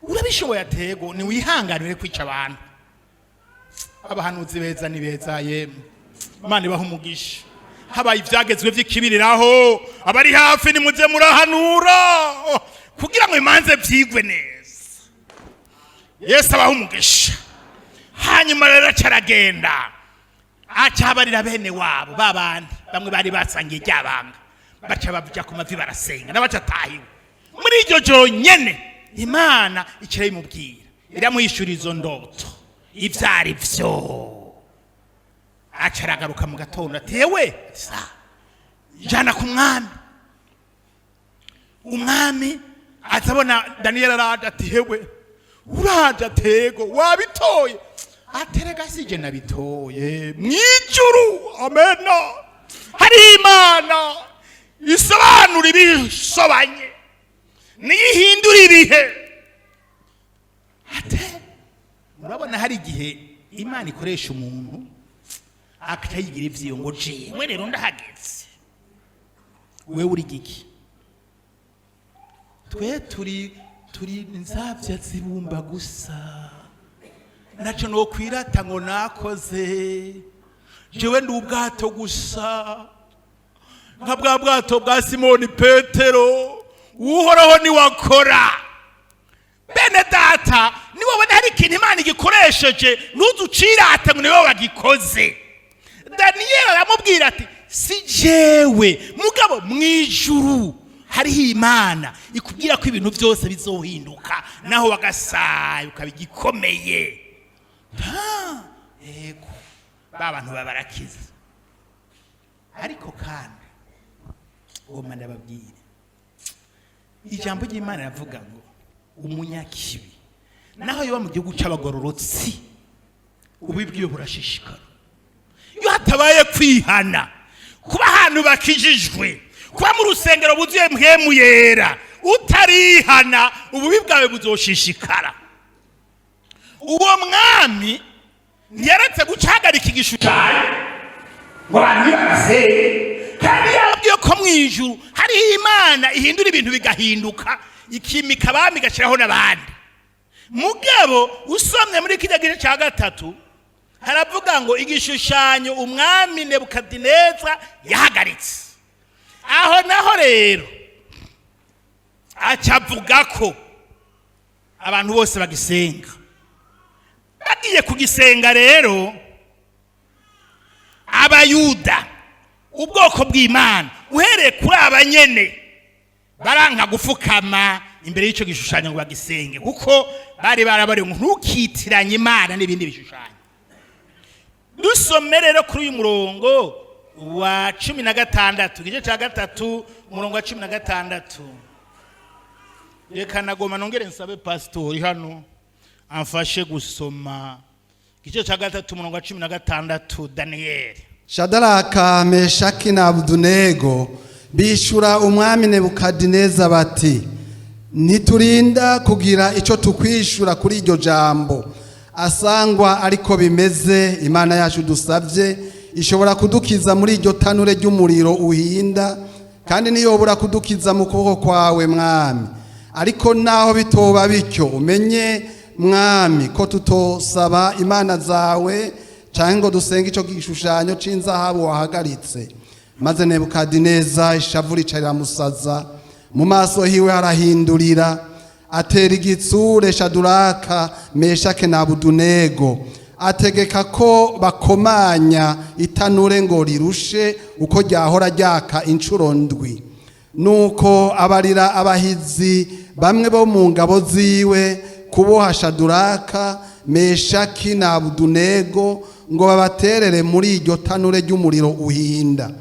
urabishoboye?" "Atego niwihanganire kwica abantu." Abahanuzi beza ni beza yemwe, Imana ibaha umugisha. Habaye ibyagezwe by'ikibiriraho, abari hafi nimuze murahanura kugira ngo imanze byigwe neza. Yesu abaha umugisha. Hanyuma rero aca aragenda, acabarira bene wabo babandi bamwe bari basangiye ryabanga, baca baja ku mavi barasenga, n'abaca atahiwe. Muri iryo joro nyene Imana ikirayimubwira, iramuhishura izo ndoto ibyo ari byo. Aca aragaruka mu gatondo, atewe sa jana ku mwami. Umwami azabona Daniyeli araje, ati: "Hewe, uraje?" "Atego wabitoye?" "Aterega sije nabitoye, mwijuru, amena, hari Imana isobanura ibisobanye, niyo ihindura ibihe." Ate murabona hari igihe Imana ikoresha umuntu akaca yigira ivyiyo ngo: "Jewe rero ndahageze." Wewe uri giki? Twe turi inzabya zibumba gusa, naco nokwirata ngo nakoze. Jewe ndi ubwato gusa, nka bwa bwato bwa Simoni Petero. Uhoraho niwakora. Bene data, niwabona hari ikintu Imana igikoresheje, ntuze ucirate ngo niwe wagikoze. Daniyeli aramubwira ati: "Si jewe, mugabo mu ijuru hariho Imana ikubwira ko ibintu byose bizohinduka, naho wagasaye ukaba igikomeye." Yego, ba bantu baba barakize. Ariko kandi ngomba ndababwire, ijambo ry'Imana riravuga ngo umunyakibi naho yoba mu gihugu c'abagororotsi, ububi bwiwe burashishikara. Iyo hatabaye kwihana, kuba ahantu bakijijwe, kuba mu rusengero buzuye Mpwemu Yera, utarihana, ububi bwawe buzoshishikara. Uwo mwami ntiyaretse gucagarika igishushanyo ngo abantu ntibabisenge, kandi yabwiye ko mu ijuru hariho Imana ihindura ibintu bigahinduka, ikimika abami, igashyiraho n'abandi. Mugabo usomye muri kijya gice cya gatatu, haravuga ngo igishushanyo umwami Nebukadineza yahagaritse. Aho naho rero acavuga ko abantu bose bagisenga. Bagiye kugisenga rero, Abayuda, ubwoko bw'Imana, uhereye kuri aba nyene, baranka gufukama imbere y'icyo gishushanyo ngo bagisenge, kuko bari barabariwe ngo ntukitiranye Imana n'ibindi bishushanyo. Dusome rero kuri uyu murongo wa 16, igice cya gatatu, umurongo wa 16. Reka nagoma nongere nsabe pasitori hano amfashe gusoma igice cya gatatu, umurongo wa 16, Daniyeli. Shadaraka, Meshaki na Abudunego bishura umwami Nebukadineza bati: "Ntiturinda kugira icyo tukwishura kuri iryo jambo. Asangwa ariko bimeze, Imana yacu dusabye ishobora kudukiza muri iryo tanure ry'umuriro uhinda, kandi niyobora kudukiza mu kuboko kwawe, mwami. Ariko naho bitoba bityo, umenye, mwami, ko tutosaba imana zawe cyangwa ngo dusenge icyo gishushanyo c'inzahabu wahagaritse." Maze Nebukadineza ishavu rica riramusaza, mu maso hiwe harahindurira, atera igitsure Shaduraka, Meshake na Abudunego, ategeka ko bakomanya itanure ngo rirushe uko ryahora ryaka inshuro ndwi. Nuko abarira abahizi bamwe bo mu ngabo ziwe kuboha Shaduraka, Meshaki na Abudunego ngo babaterere muri iryo tanure ry'umuriro uhinda.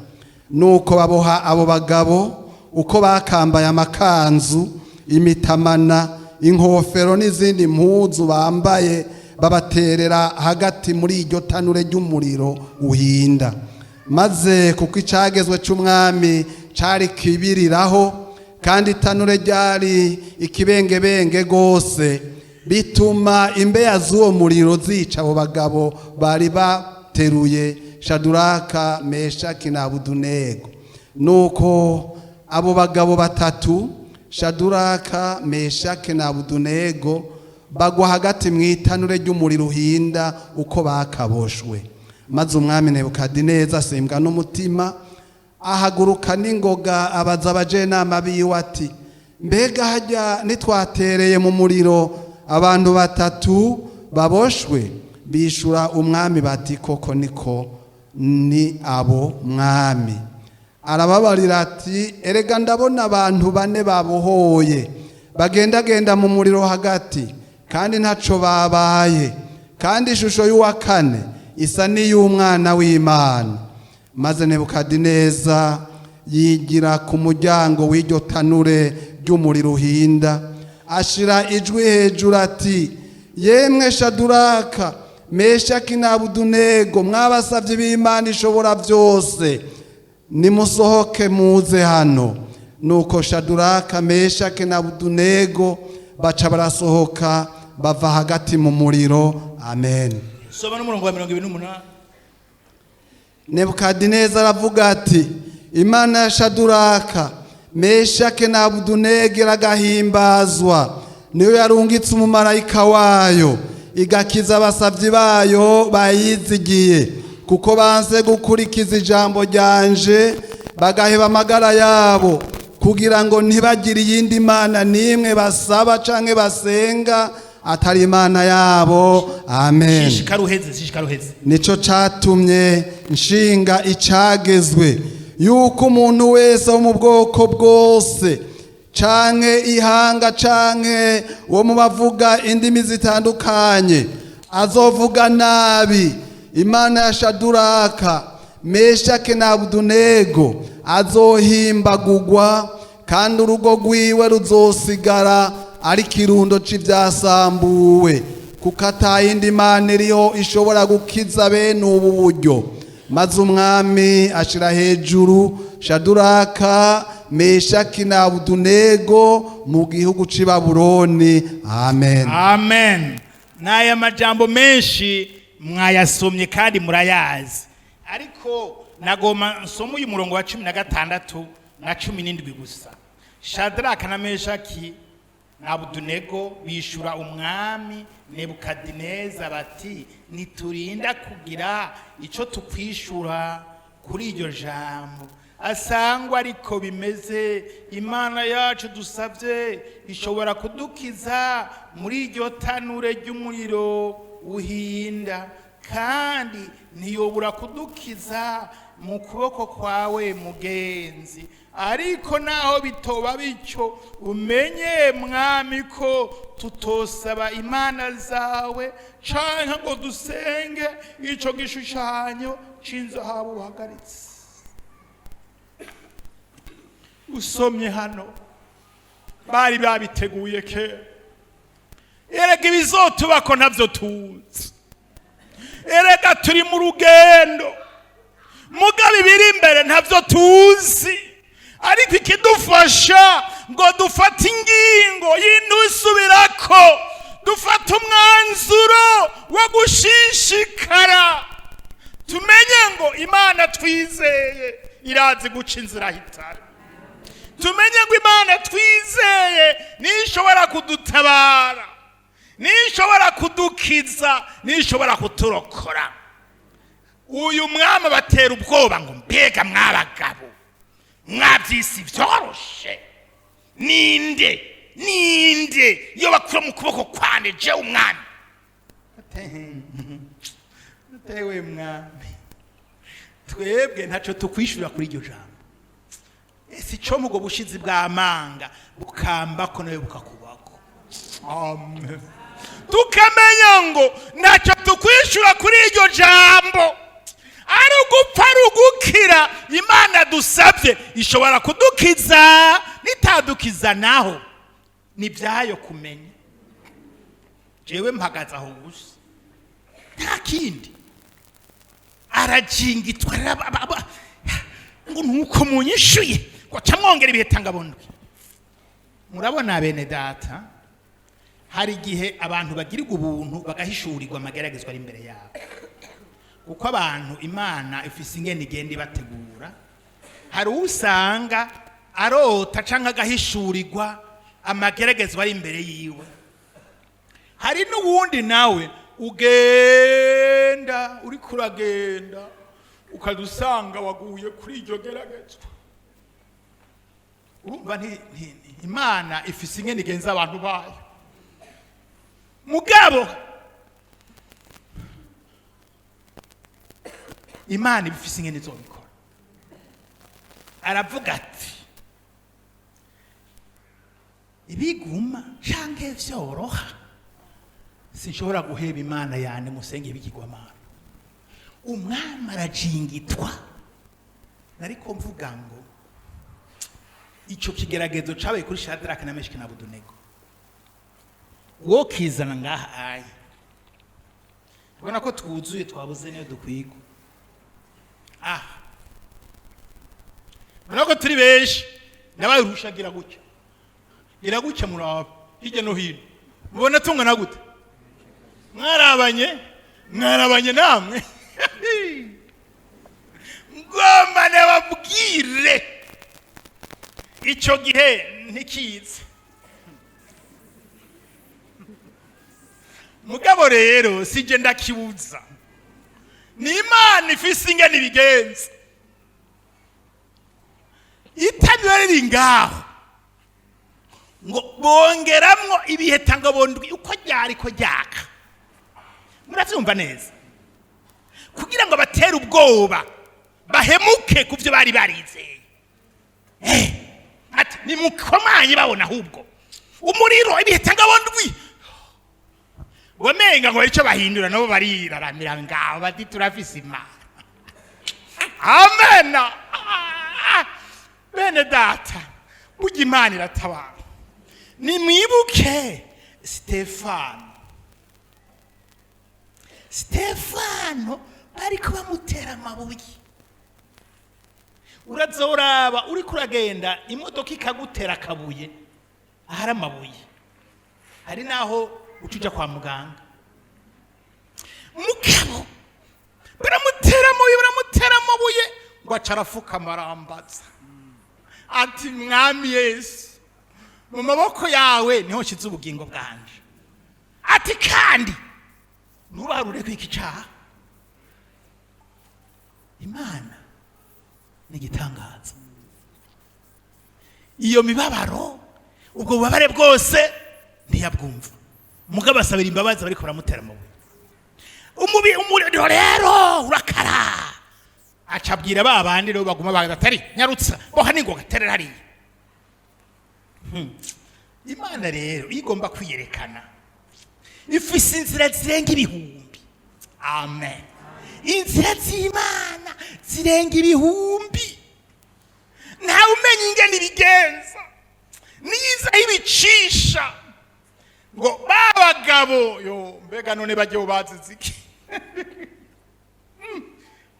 Nuko baboha abo bagabo uko bakambaye amakanzu, imitamana, inkofero n'izindi mpuzu bambaye, babaterera hagati muri iryo tanure ry'umuriro uhinda. Maze kuko icagezwe c'umwami cari kibiriraho, kandi itanure ryari ikibengebenge rwose, bituma imbeya z'uwo muriro zica abo bagabo bari bateruye Shaduraka, Meshaki na Abudunego. Nuko abo bagabo batatu, Shaduraka, Meshaki na Abudunego, bagwa hagati mu itanure ry'umuriro uhinda uko bakaboshwe. Maze umwami Nebukadineza asimbwa n'umutima. Ahaguruka n'ingoga, abaza abajenama biwe ati: "Mbega hajya ntitwatereye mu muriro abantu batatu baboshwe?" Bishura umwami bati: "Koko niko ni abo, mwami." Arababarira ati: "Erega ndabona abantu bane babohoye bagendagenda mu muriro hagati, kandi ntaco babaye, kandi ishusho y'uwa kane isa n'iy'umwana w'Imana." Maze Nebukadineza yigira ku muryango w'iryo tanure ry'umuriro uhinda, ashira ijwi hejuru ati: "Yemwe Shaduraka, Meshaki na Abudunego, mwabasavye b'Imana ishobora byose, nimusohoke muze hano." Nuko Shaduraka, Meshaki na Abudunego baca barasohoka, bava hagati mu muriro. Amen. Soma n'umurongo wa 28. Nebukadineza aravuga ati: "Imana ya Shaduraka, Meshake na Abudunego iragahimbazwa, niyo yarungitse umumarayika wayo igakiza abasabyi bayo bayizigiye, kuko banse gukurikiza ijambo ryanje, bagaheba amagara yabo kugira ngo ntibagire iyindi mana n'imwe basaba canke basenga atari Imana yabo." Amen. Shishikara uheze, shishikara uheze. Nico catumye nshinga icagezwe yuko umuntu wese wo mu bwoko bwose canke ihanga canke wo mu bavuga indimi zitandukanye azovuga nabi Imana ya Shaduraka, Meshake na Abudunego azohimbagurwa, kandi urugo rwiwe ruzosigara ari kirundo c'ivyasambuwe, kuko atayindi mana iriho ishobora gukiza bene ubu buryo. Maze umwami ashira hejuru Shaduraka, Meshaki na Abudunego mu gihugu c'i Babuloni. Amen. Amen. N'aya majambo menshi mwayasomye kandi murayazi, ariko nagoma nsoma uyu murongo wa 16 na 17 gusa. Shadraka na Meshaki na Abudunego bishura umwami Nebukadineza bati: "Ntiturinda kugira icyo tukwishura kuri iryo jambo. Asangwa ariko bimeze, Imana yacu dusabye ishobora kudukiza muri iryo tanure ry'umuriro uhinda, kandi ntiyobura kudukiza mu kuboko kwawe, mugenzi. Ariko naho bitoba bityo, umenye, mwami, ko tutosaba imana zawe canke ngo dusenge ico gishushanyo c'inzahabu uhagaritse." Usomye hano, bari babiteguye kera. Erega ibizotubako ntabyo tuzi. Erega turi mu rugendo, mugabo ibiri imbere ntabyo tuzi. Ariko ikidufasha ngo dufate ingingo y'intusubirako, dufate umwanzuro wo gushishikara, tumenye ngo Imana twizeye irazi guca inzira hitara, tumenye ngo Imana twizeye niyo ishobora kudutabara, niyo ishobora kudukiza, niyo ishobora kuturokora. Uyu mwami batera ubwoba ngo: "Mbega mwabagabo, mwabyisi byoroshe, ninde, ninde iyo bakura mu kuboko kwane je umwami?" Atewe mwami, twebwe ntacyo tukwishura kuri iryo jambo. Ese icyo mugo bushizi bw'amanga bukambako nawe bukakubako? Amen. Tukamenya ngo ntacyo tukwishura kuri iryo jambo, ari ugupfa ari ugukira, Imana dusabye ishobora kudukiza, nitadukiza naho ni byayo kumenya. Jewe mpagaze aho gusa, nta kindi. Arajingitwa, ngo nuko munyishuye ngo camwongera ibihe tangabondwe. Murabona bene data, hari igihe abantu bagirirwa ubuntu bagahishurirwa amageragezwa ari imbere yabo, kuko abantu Imana ifise ingene igenda ibategura. Hari uwo usanga arota canke agahishurirwa amageragezwa ari imbere yiwe, hari n'uwundi nawe ugenda uriko uragenda. Ukadusanga waguye kuri iryo geragezwa. Urumva Imana ifise ingene igenza abantu bayo. Mugabo Imana ibifise ingene izobikora. Aravuga ati ibiguma canke vyoroha, sinshobora guheba Imana yane musenge ibigirwamana. Umwami arajingitwa. Nariko mvuga ngo ico kigeragezo cabaye kuri Shadraka na Meshaki na Abedenego, wo kizana ngaha aya ubona ko twuzuye, twabuze niyo dukwigwa. Ubona ko turi benshi, nabaye urusha. Gira gutya, gira gutya, muraba hirya no hino, mubona tungana gute? Mwarabanye, mwarabanye namwe. Ngomba nababwire, icyo gihe ntikiza. Mugabo rero sije ndakibuza, ni Imana ifise ingene ibigenza. Itanura riri ngaho ngo bongeramwo ibihetangabondwi uko ryari ko ryaka, muravyumva neza, kugira ngo batere ubwoba bahemuke ku byo bari barizeye. Ati nimukomanye babona ahubwo umuriro ibihetangabondwi, wamenga ngo icyo bahindura, nabo bariraramira ngaho bati turafise Imana. Amena. Bene data, burya Imana iratabara. Nimwibuke Stefano. Stefano bariko bamutera amabuye. Urazoraba uriko uragenda, imodoka ikagutera akabuye ahari amabuye, hari naho uca uja kwa muganga. Mugabo baramutera amabuye, baramutera amabuye, ngo aca arafukama, arambaza ati: "Mwami Yesu, mu maboko yawe niho nshyize ubugingo bwanje." Ati kandi ntubarure ko iki cyaha. Imana ni igitangaza. Iyo mibabaro, ubwo bubabare bwose ntiyabwumva, mugabo asabira imbabazi bariko baramutera amabuye. Umubi umuriro rero urakara, aca abwira ba bandi rero baguma baza atari nyarutsa boha ningoga terera hariya. Imana rero iyo igomba kwiyerekana ifise inzira zirenga ibihumbi. Amen. Inzira z'Imana zirenga ibihumbi, ntawe umenya ingene ibigenza niza ibicisha. Ngo ba bagabo yo mbega none bajye bazize iki?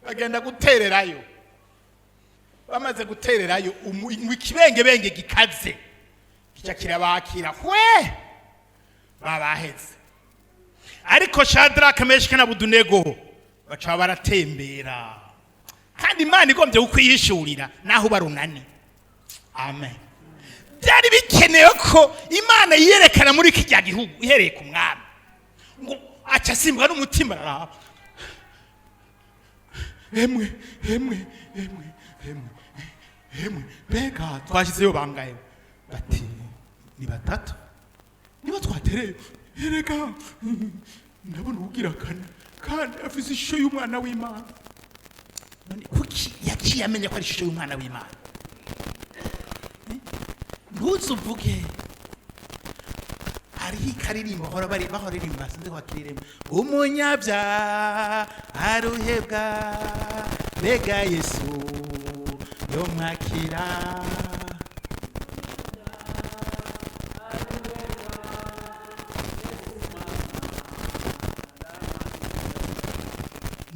Bagenda gutererayo, bamaze gutererayo ikibengebenge gikaze kica kirabakira, hwe babaheze. Ariko Shadraka, Meshaki na Abedenego baca baratembera. Kandi Imana igombye kukwiyishurira naho barunani. Amen. Byari bikenewe ko Imana yiyerekana muri kijya gihugu ihereye ku mwami. Ngo aca asimbwa n'umutima, araraba: "Emwe, emwe, emwe, emwe, emwe, mbega twashyizeyo bangahe?" Bati ni batatu niba twatereye. "Erega ndabona uwugira kane, kandi afise ishusho y'umwana w'Imana." None kuki yaciye amenya ko ari ishusho y'umwana w'Imana? Ntuzuvuge hariho ikaririmbo bahora bari bahora ririmba, sinzi ko bakiririmba: "Umunyabyaha aruhebwa, mbega Yesu yomwakira?"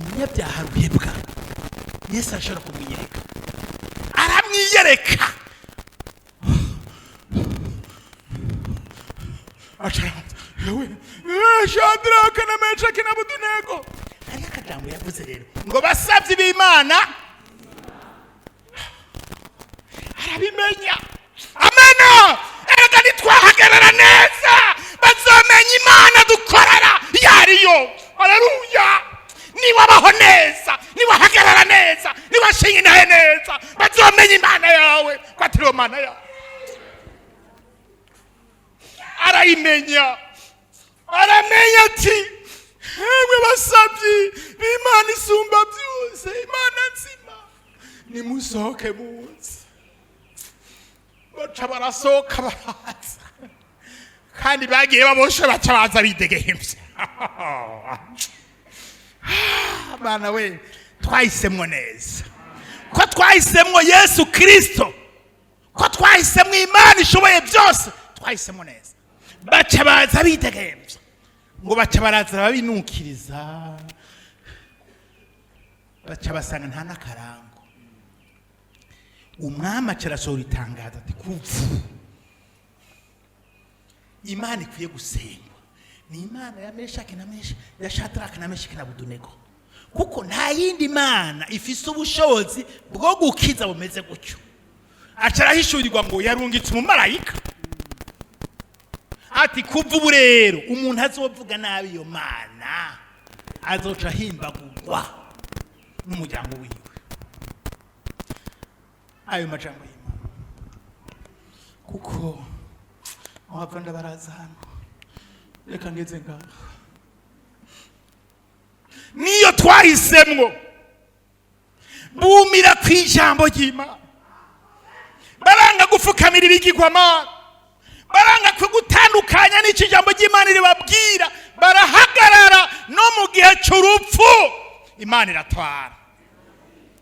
Umunyabyaha ruhebwa, Yesu arashobora kumwiyereka, aramwiyereka. Acaranza yewe Shadraka na Meshaki na Abedenego. Hariho akajambo yavuze rero ngo basabye b'Imana, arabimenya. Amena. Erega nitwahagarara neza bazomenya Imana dukorera iyo ariyo. Aleluya. Niwabaho neza, niwahagarara neza. Niwashinga intahe neza, bazomenya Imana yawe ko atari yo Mana yawe. Arayimenya, aramenya ati: "Emwe basabyi b'Imana isumba byose, Imana nzima, nimusohoke muze." Baca barasohoka, baraza, kandi bagiye baboshe, baca baza bidegembya. Bana we, twahisemwo neza, ko twahisemwo Yesu Kirisito, ko twahisemwo Imana ishoboye byose, twahisemo neza. Baca baza bidegembya, ngo baca baraza babinukiriza, baca basanga nta n'akarango. Umwami aca arasohora itangazo ati: "Kuvu Imana ikwiye gusengwa ni Imana ya Meshaki na Mesha, ya Shadraka na Meshaki na Abedenego, kuko nta yindi mana ifise ubushobozi bwo gukiza bumeze gutyo." Aca arahishurirwa ngo yarungitse umumarayika, ati: "Kuva ubu rero, umuntu azovuga nabi iyo mana azoca ahimbagurwa n'umuryango wiwe." Ayo majambo y'Imana, kuko wava ndabaraza hano, reka ngeze ngaha. Niyo twahisemwo, bumira ku ijambo ry'Imana, baranga gufukamira ibigirwamana, baranga kugutandukanya n'icyo ijambo ry'Imana ribabwira, barahagarara no mu gihe cy'urupfu. Imana iratwara.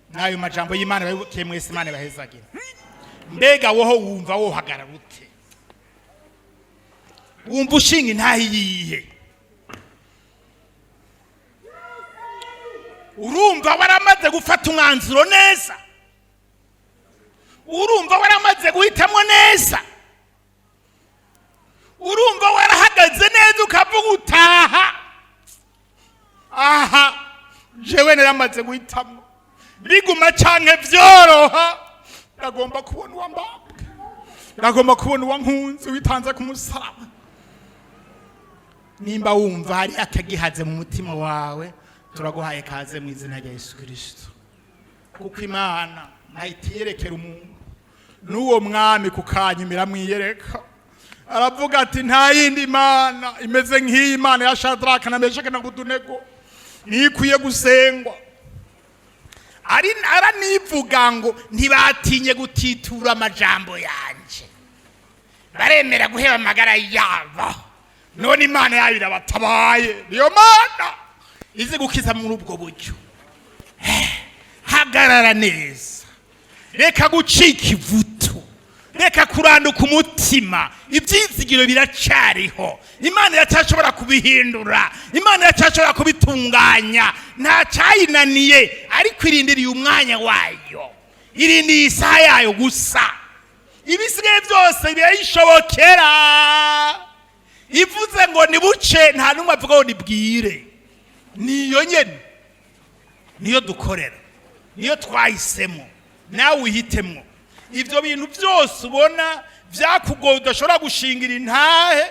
N'ayo majambo y'Imana bayoboke mwese, Imana ibahezagira. Mbega woho wumva wohagarara ute? Wumva ushinga intahe iyihe? Urumva waramaze gufata umwanzuro neza? Urumva waramaze guhitamo neza? Urumva warahagaze neza ukavuga utaha aha: "Jewe naramaze guhitamo, biguma canke vyoroha, ndagomba kubona uwambambwe, ndagomba kubona uwankunze witanze ku musaraba"? Nimba wumva hari akagihaze mu mutima wawe, turaguhaye kaze mu izina rya Yesu Kirisito, kuko Imana ntayitiyerekera umuntu. N'uwo mwami kukanyuma iramwiyereka, aravuga ati: "Nta yindi mana imeze nk'iyi Mana ya Shadraka na Meshaki na Abedenego, niyo ikwiye gusengwa." Ari aranivuga ngo ntibatinye gutitura amajambo yanje, baremera guheba amagara yabo. None Imana yayo irabatabaye, niyo Mana izi gukiza muri ubwo buryo. Hagarara neza, reka gucika ivutu, reka kuranduka umutima. Ibyizigiro biracariho, Imana iracyashobora kubihindura, Imana iracyashobora kubitunganya, nta cyayinaniye. Ariko irindiriye umwanya wayo, irindiye isaha yayo gusa, ibisigaye byose birayishobokera. Ivuze ngo nibuce, nta n'umwe avuga ngo nibwire. Niyo nyene, niyo dukorera, niyo twahisemo. Nawe uhitemo. Ibyo bintu byose ubona byakugoye, udashobora gushingira intahe,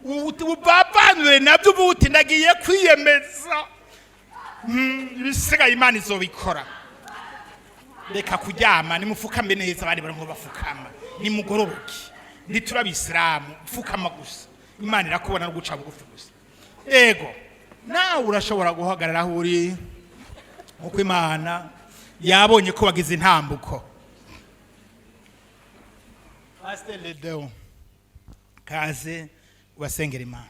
uvavanure nabyo, uvuga uti: "Ndagiye kwiyemeza, ibisigaye Imana izobikora." Reka kuryama, nimufukame neza. Abandi barimo bafukama, nimugororoke. Ntituri abisilamu, fukama gusa, Imana irakubona no guca bugufi gusa. Ego, nawe urashobora guhagarara aho uri, nkuko Imana yabonye ko wagize intambuko. Pasiteri Ledeo, kaze ubasengera Imana.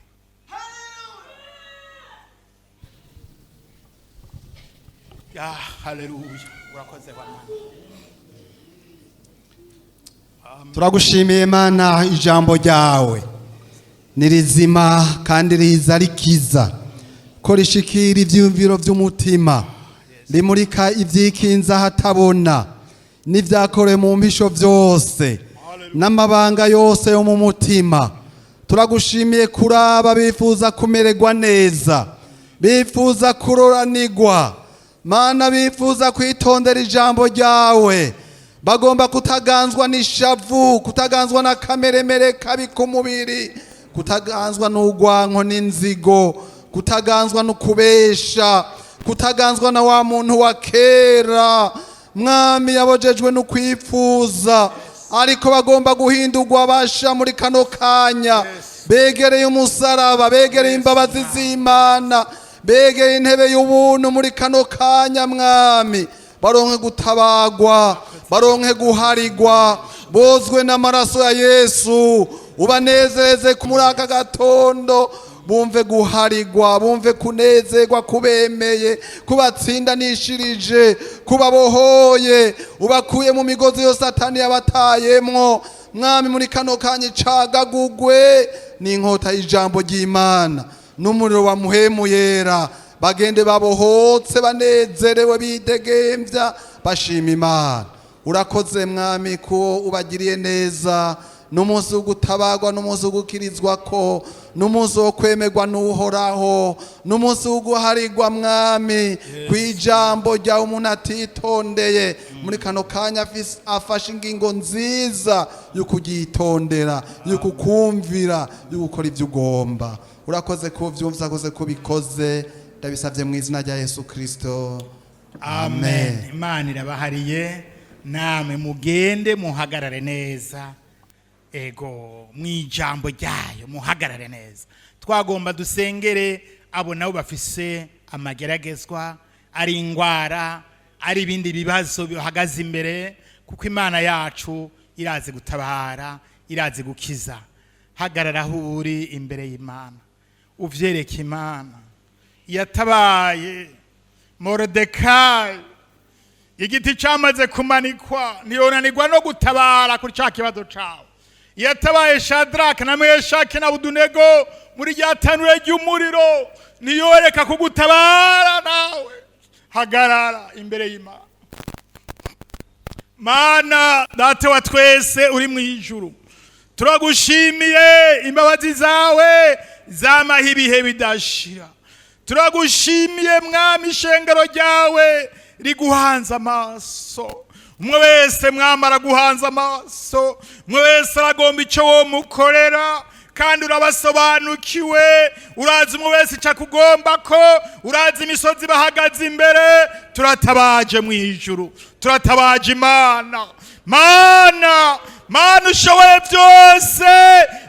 Ya haleluya, urakoze wa Mana. Turagushimiye Mana, ijambo ryawe ni rizima kandi riza rikiza, ko rishikira ibyiyumviro by'umutima, rimurika ibyikinza ahatabona n'ibyakorewe mu mpisho byose n'amabanga yose yo mu mutima. Turagushimiye kuraba bifuza kumererwa neza, bifuza kuroranigwa, Mana, bifuza kwitondera ijambo ryawe, bagomba kutaganzwa n'ishavu, kutaganzwa na kameremere kabi k'umubiri, kutaganzwa n'urwanko n'inzigo, kutaganzwa no kubesha, kutaganzwa na wa muntu wa kera. Mwami, yabojejwe no kwipfuza, ariko bagomba guhindurwa basha muri kano kanya. Begereye umusaraba, begereye imbabazi z'Imana, begereye intebe y'ubuntu muri kano kanya, Mwami, baronke gutabagwa, baronke guharigwa, bozwe n'amaraso ya Yesu. Ubanezeze muri aka gatondo, bumve guharigwa, bumve kunezerwa, kubemeye, kubatsindanishirije, kubabohoye, ubakuye mu migozi yose Satani yabatayemwo. Mwami, muri kano kanya icagagugwe n'inkota y'ijambo ry'Imana n'umuriro wa Muhemu Yera, bagende babohotse, banezerewe, bidegemvya, bashima Imana. Urakoze, Mwami, ko ubagiriye neza. N'umunsi wo gutabagwa, n'umunsi wo gukirizwa ko, n'umunsi wo kwemerwa n'Uhoraho, n'umunsi wo guharigwa. Mwami, ku ijambo ryawe, umuntu atitondeye muri kano kanya afashe ingingo nziza yo kuryitondera, yo kukumvira, yo gukora ibyo ugomba. Urakoze ko ubyumva, urakoze ko ubikoze. Ndabisabye mu izina rya Yesu Kirisito. Amen. Imana irabahariye, namwe mugende muhagarare neza, ego, mu ijambo ryayo muhagarare neza. Twagomba dusengere abo nabo bafise amageragezwa, ari indwara, ari ibindi bibazo bihagaze imbere, kuko Imana yacu irazi gutabara, irazi gukiza. Hagarara aho uri imbere y'Imana, uvyereke Imana yatabaye Moridekayi igiti cyamaze kumanikwa, ntiyonanirwa no gutabara kuri cya kibazo cyawe. Yatabaye Shadraka na Meshaki na Abudunego muri rya tanure ry'umuriro, ntiyoreka kugutabara nawe. Hagarara imbere y'Imana. Mana Data wa twese uri mu ijuru, turagushimiye imbabazi zawe zamaho ibihe bidashira. Turagushimiye, Mwami, ishengero ryawe riguhanze amaso. Umwe wese, Mwami, araguhanze amaso. Umwe wese aragomba icyo wo mukorera, kandi urabasobanukiwe. Urazi umwe wese icyo akugomba ko, urazi imisozi bahagaze imbere. Turatabaje mu ijuru, turatabaje Imana. Mana, Mana ushoboye byose,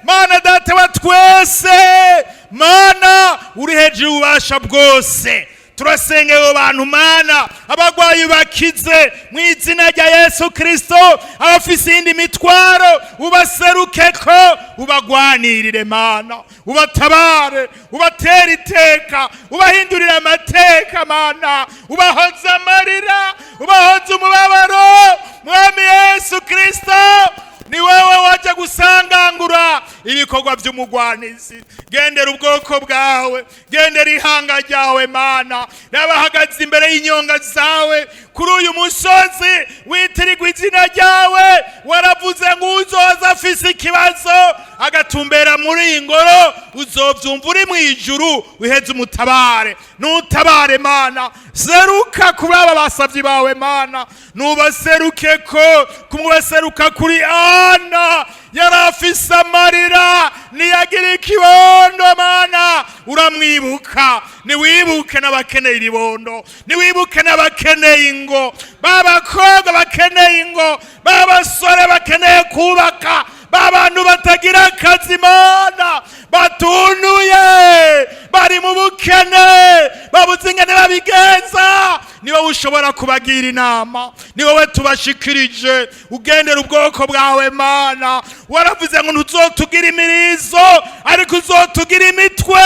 Mana Data wa twese, Mana uri hejuru y'ububasha bwose, turasengera abo bantu. Mana, abarwayi bakize mu izina rya Yesu Kirisito. Abafise iyindi mitwaro, ubaseruke ko, ubagwanirire. Mana, ubatabare, ubatere iteka, ubahindurire amateka. Mana, ubahoze amarira, ubahoze umubabaro. Mwami Yesu Kirisito, ni wewe wajya gusangangura ibikorwa by'umugwanizi. Gendera ubwoko bwawe, gendera ihanga ryawe, Mana, n'abahagaze imbere y'inyonga zawe kuri uyu musozi witirirwa izina ryawe. Waravuze ngo uzoza afise ikibazo agatumbera muri iyi ngoro, uzovyumva uri mu ijuru, uheze umutabare. Nutabare, Mana, seruka kuri aba basavyi bawe. Mana, nubaseruke ko kumubaseruka kuri Ana yari afise amarira, ntiyagira ikibondo. Mana, uramwibuka. Niwibuke n'abakeneye ibibondo, niwibuke n'abakeneye ingo, b'abakobwa bakeneye ingo, b'abasore bakeneye kubaka, b'abantu batagira akazi, Mana, batunuye, bari mu bukene, babuze ingene babigenza. Ni wowe ushobora kubagira inama, ni wowe tubashikirije. Ugendera ubwoko bwawe, Mana. Waravuze ngo ntuzotugira imirizo, ariko uzotugira imitwe.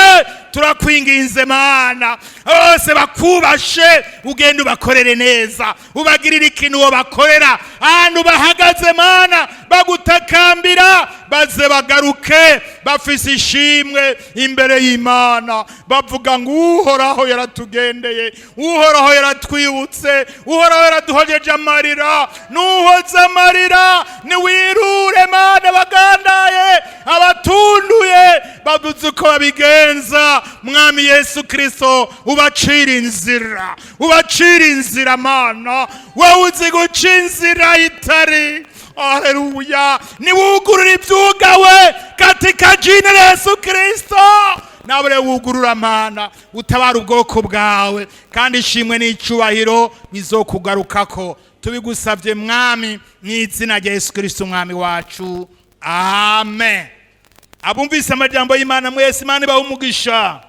Turakwinginze, Mana, bose bakubashe, ugende ubakorere neza, ubagirire ikintu uwo bakorera ahantu bahagaze. Mana, bagutakambira, baze bagaruke bafise ishimwe imbere y'Imana, bavuga ngo Uhoraho yaratugendeye, Uhoraho yaratwibutse, Uhoraho yaraduhojeje amarira. Nuhoze amarira, niwirure, Mana, bagandaye, abatunduye, babuze uko babigenza. Mwami Yesu Kirisito, ubacira inzira, ubacira inzira. Mana, wowe uzi guca inzira itari. Haleluya! Niwugurura ibyugawe katika jina la Yesu Kristo. Nawe rero wugurura, Mana, utabara ubwoko bwawe, kandi ishimwe n'icubahiro bizokugarukako. Tubigusabye, Mwami, mu izina rya Yesu Kirisito Umwami wacu, amen. Abumvise amajambo y'Imana mwese, Imana ibahe umugisha.